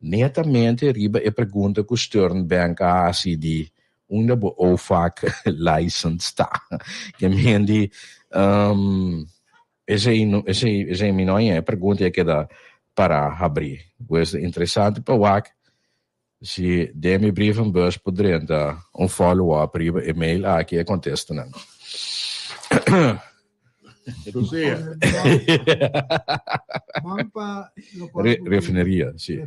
Speaker 12: netamente riba e pregunta ku Sternbank a hasi di unda bo OFAC license ta. Ke men di, esei esei esei mi no haña e pregunta ya keda para habrí. Pues ta interesante pa wak Si den mi brievenbus por drenta un follow up riba e mail aki e contestanan. Refineria, si.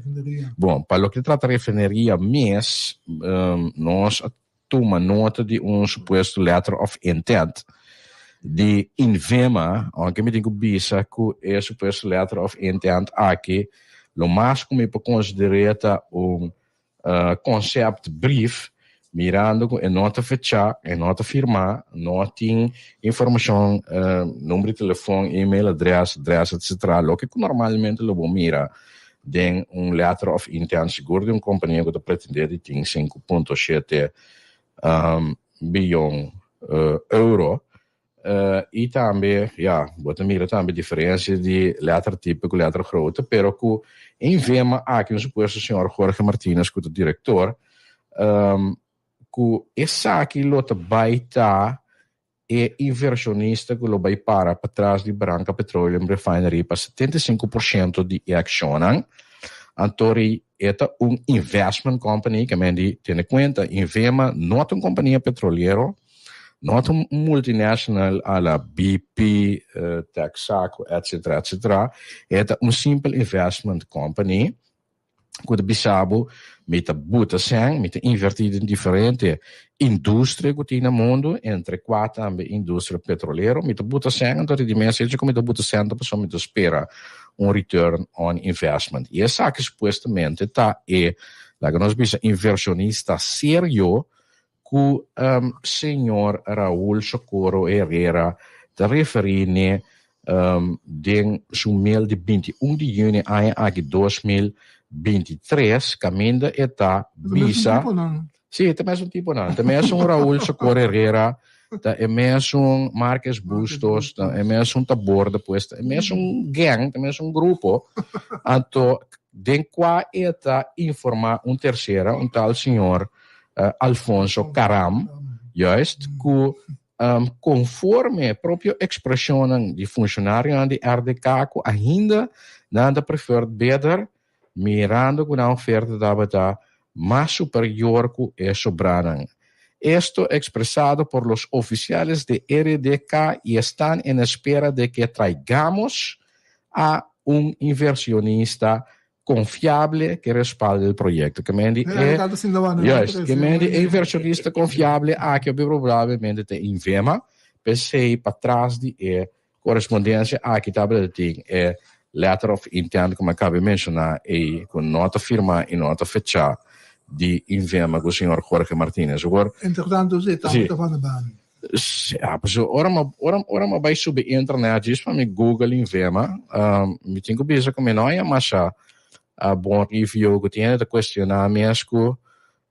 Speaker 12: Bon, pa loke ta trata refineria mes, nos a tuma nota di un supuesto letter of intent di Invema, aunke mi tin ku bisa ku e supuesto letter of intent aki lo mas ku mi por konsider'é ta un concept brief, mirando ku e no ta fechá, e no ta firmá, no tin informashon, number di telefon, email adres, adres, etcetera, loke ku normalmente lo bo mira den un letter of intent sigur di un kompania ku ta pretendé di tin 5.7 biyon euro. I tambe, ya, bo ta mira tambe diferensia di letter type ku letter grote, pero ku INVIMA aki un supuesto señor Jorge Martinez ku ta direktor, ku esaki lo ta bai ta E invershonista ku lo bai para patras di Baranka Petroleum Refinery pa 75% di e akshonnan. Anto ri e ta un investment company, ke men di tene kuenta Invema no ta un kompania petrolero, no ta un multinational a la BP, Texaco etcetera etcetera, e ta un simpel investment company. ku ta bisa bo mi ta buta sèn, mi ta invertí den diferente industria ku tin na mundu, entre kua tambe industria petrolero, mi ta buta sèn, anto di mes hecho ku mi ta buta sèn ta pasobra mi ta spera un return on investment. I esaki supuestamente ta e, laga nos bisa, invershonista serio ku señor Raul Socorro Herrera ta referí n'e den su mail di 21 di yüni aña aki 2023 kaminda e ta bisa. Sí, ta mesun tiponan. Ta mesun Raul Socorro Herrera. Ta e mesun Marques Bustos, ta e mesun Taborda, pues ta e mesun gang, ta e mesun grupo. Anto den kua e ta informá un tersera, un tal señor Alfonso Caram, juist, ku konforme propio ekspreshonnan di funshonarionan di RDK ku ainda nan ta preferred bidder mirando ku nan oferta tabata mas superior ku e sobranan. Esto expresado por los oficiales de RDK y están en espera de que traigamos a un inversionista confiable que respalde el proyecto. Ke men di e, juist, ke men di e inversionista confiable aki hopi probablemente ta Invema, p'esei patras di e Korespondensia aki tabata tin e letter of intent ku mi a kaba di menshoná ei ku no ta firmá i no ta fechá di Invema ku señor Jorge Martinez. Awor.
Speaker 3: Entretanto e tabata van de baan.
Speaker 12: Ja, pasobra ora mi ora ora mi a bai subi internet djis pa mi google Invema, mi tin ku bisa ku mi no haña masha bon review ku tin hende ta kuestioná mes ku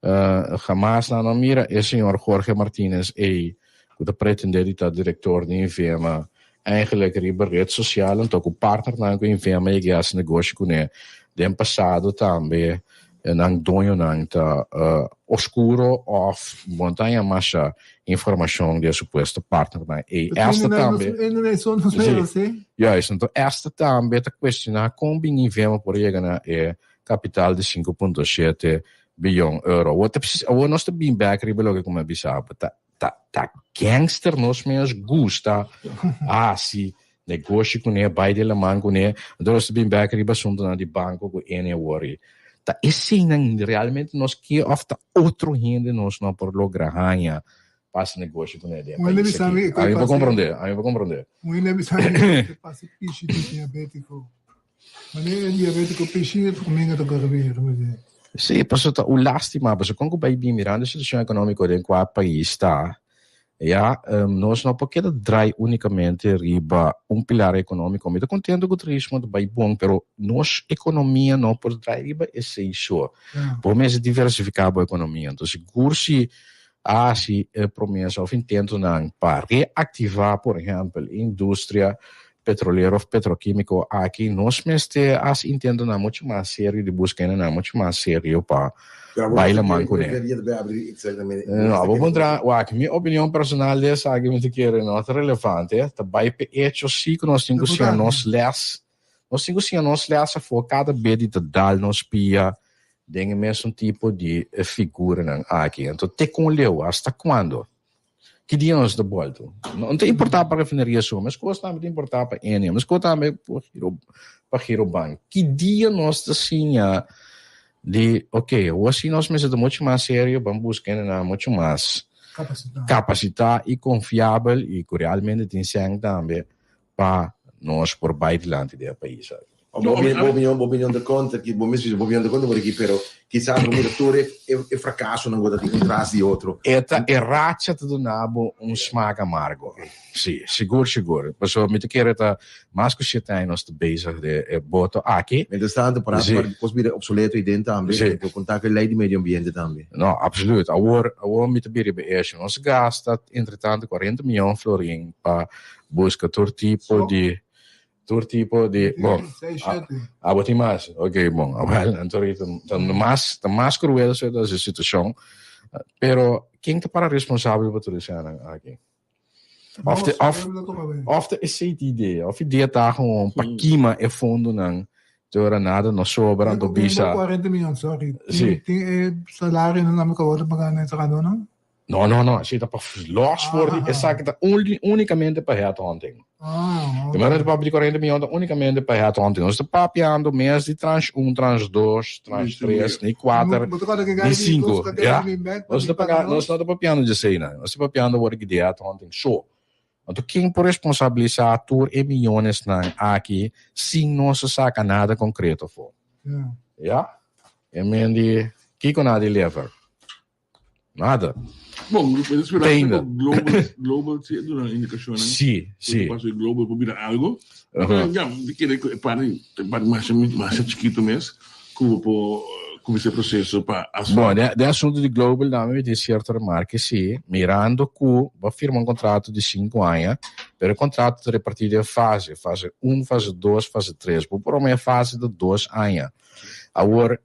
Speaker 12: Hamas nan no mira e señor Jorge Martinez ey cu ta pretende di ta director di Invema eigenlijk riba red social anto cu partnernan cu Invema yega haci negoshi cune den pasado tambe nan doñonan ta oscuro of bo ta haña masha informacion di e supuesto partnernan ey. Esta tambe si juist anto esta tambe ta cuestiona con bin Invema por yega na e capital di 5.7 biyon euro. Awor ta precies, awor nos ta bin bek riba loke ku mi a bisa bo. Ta, ta, ta gangster nos mes gusta hasi negoshi kuné, bai den laman kuné. Anto nos ta bin bek riba asuntunan di banko ku ene awor ei. Ta eseinan realmente nos ke òf ta otro hende nos no por logra haña pa hasi negoshi kuné den e pais aki? Ami por komprondé, ami por komprondé.
Speaker 3: Un hende a bisa mi ku ta pasa pishi di diabétiko. Manera e diabético pishi e forminga ta kore bira, mi di.
Speaker 12: Sí, pasobra ta un lástima, pasobra kon ku bai bin mirando e situashon ekonómiko den kua pais ta, ya, nos no por keda drai únikamente riba un pilar ekonómiko. Mi ta kontento ku turismo ta bai bon, pero nos ekonomia no por drai riba esei so. Bo mester diversifiká bo ekonomia. Enton sigur si a hasi e promesa òf intentonan pa reaktivá, por ehèmpel, e industria petrolero of petroquímico aki nos mester haci intentonan mucho mas serio di busca hendenan mucho mas serio pa baila man cune. No, bo puntra, wak, mi opinion personal di esaki mi ta kere no ta relevante, ta bay p'e hecho si cu nos tin cu siña nos les, nos tin cu siña nos les afo cada be di ta dal nos pia den e mesun tipo di figuranan aki. Anto te con leu, hasta cuando? Ki dia nos ta bolto? No ta importá pa refineria so, meskos tambe ta importá pa Enia, meskos tambe pa Giro, pa Girobank. Ki dia nos ta siña di, ok, awor si nos mester ta mucho mas serio, ban buska hendenan mucho mas
Speaker 3: Kapasitá.
Speaker 12: kapasitá i konfiabel i ku realmente tin sèn tambe pa nos por bai dilanti den e pais aki.
Speaker 11: Bo opinion, bo opinion ta konta ki, bo mes bisa bo opinion ta konta por aki, pero kisas bo mira tur e e frakasonan ku ta tin un tras di otro.
Speaker 12: E ta e racha ta duna bo un smak amargo. Si, sigur sigur. Pasobra mi ta kere ta mas ku shete aña nos ta bezig den e boto aki.
Speaker 11: Mientras tanto, para
Speaker 12: Si.
Speaker 11: kos bira obsoleto ei den tambe,
Speaker 12: Si.
Speaker 11: bo konta ku e lei di medio ambiente tambe.
Speaker 12: No, absoluut. Awor, awor mi ta bira riba e esho. Nos gasta entre tanto kuarenta mion florin pa buska tur tipo di tur tipo di bon abo tin mas ok bon awel anto ta mas ta mas cruel so ta e situacion pero ken ta para responsabel pa tur eseinan aki of te of of ta esei ta idea of idea ta gewoon pa kima e fondonan te ora nada no sobra anto bisa
Speaker 3: 40 miyon sorry tin tin e salarionan nan ku awor ta paga na e trahadónan
Speaker 12: No, no, no, esei ta pa los for di, esaki ta unicamente pa headhunting.
Speaker 3: Ah,
Speaker 12: De manera ta papia di 40 miyon ta unicamente pa headhunting. Nos ta papiando mes di tranche un, tranche dos, tranche tres, ni kuater, ni sinku. Ya. Nos ta paga, nos no ta papiando di eseinan. Nos ta papiando awor di headhunting so. Anto ken por responsabilisa tur e miyonesnan aki sin nos a saka nada konkreto afó? Ya. E men di, kiko nan a deliver? Nada.
Speaker 7: Bon, mi ta spera
Speaker 12: Ainda.
Speaker 7: ku Global, Global sí a duna indikashonnan.
Speaker 12: Sí, sí.
Speaker 7: Ku paso di Global por bira algo.
Speaker 12: Aha.
Speaker 7: Ya, mi kere ku e parti, e parti masha, masha chikitu mes, ku bo por. kuminsá e proseso pa asfalt.
Speaker 12: Bon, den asuntu di Global dame mi tin sierto remarke si, mirando ku bo a firma un kontrato di sinku aña, pero e kontrato ta repartí den fase, fase un, fase dos, fase tres. Bo promé fase ta dos aña. Awor,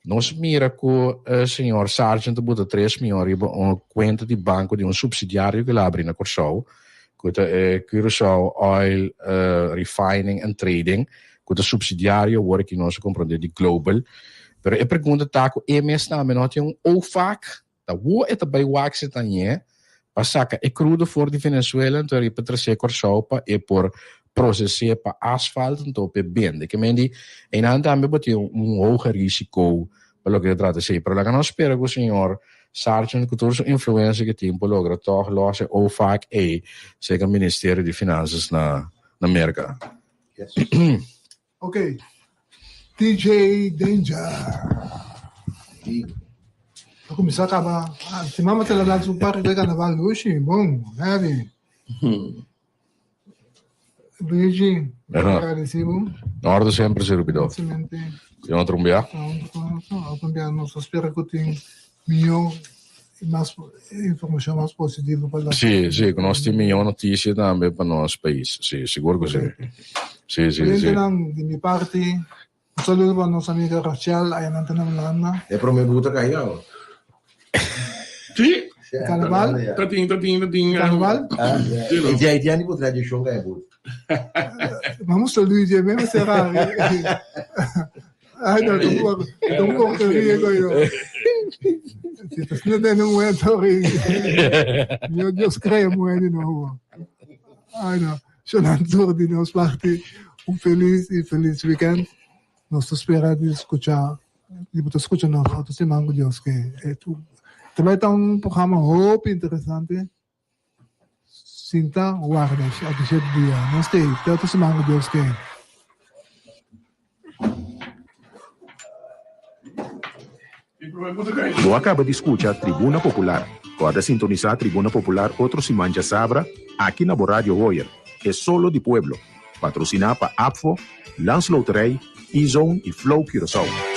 Speaker 12: Nos mira ku señor Sargent ta buta tres mion riba un kuenta di banko di un supsidiario ku el a abri na Kòrsou, ku ta e Curaçao Oil Refining and Trading, ku ta supsidiario awor aki nos a komprondé di Global. Pero e pregunta ta ku e mes tambe no tin un OFAC Ta wou e ta bai wak si ta ñe pa saka e krudo for di Venezuela anto riba trasé Kòrsou pa e por proses'é pa asfalt anto p'e bende. Ke men di einan tambe bo tin un hoge risiko pa loke ta trata esei. Pero laga nos spera ku señor Sargent ku tur su influensia ke tin por logra tòg lòs e OFAC ei serka Ministerio di Finansas na Merka.
Speaker 3: Ok. DJ Danger. A kuminsá kaba. Ah, si mama te la lansa un par de carnaval, Lushi, bon, heavy. Luigi,
Speaker 12: Aha.
Speaker 3: agradeci bo.
Speaker 12: Na orde semper, Sir Rubido.
Speaker 3: Excelente.
Speaker 12: Tin otro un bia?
Speaker 3: Otro un bia nos ta spera ku tin mihó i mas informashon mas positivo pa la.
Speaker 12: Sí, sí, ku nos tin mihó notisia tambe pa nos pais. Sí, sigur ku sí. Sí, sí, sí.
Speaker 3: Clientenan, di mi parti, un saludo pa nos amiga Rachel, ayanan ta na Hulanda.
Speaker 11: E prome buta kai awo.
Speaker 7: Sí.
Speaker 3: Carnaval?
Speaker 7: Ta tin, ta tin, ta tin.
Speaker 3: Carnaval?
Speaker 11: E dia e dia ni bo tradicion kai but.
Speaker 3: Vamos a Luigi, me va a cerrar. Ay, no, tampoco, tampoco te ríe, coño. Si te estás en un momento, Dios, Dios cree, mujer, de nuevo. Ay, no. Shonan tur di nos parti, un feliz y feliz weekend. Nos ta spera di escucha, di bo ta escucha nos otro siman cu Dios ke. Ta bai ta un programa hopi interesante. Sinta warda otro siete dia. Nos ta ei te otro siman ku Dios ke.
Speaker 5: Bo a kaba di skucha Tribuna Popular. Kòrda sintonisá Tribuna Popular otro siman djasabra aki na bo Radio Hoyer, E Solo di Pueblo. Patrosiná pa APFO, Landsloterij, E-Zone i Flow Curaçao.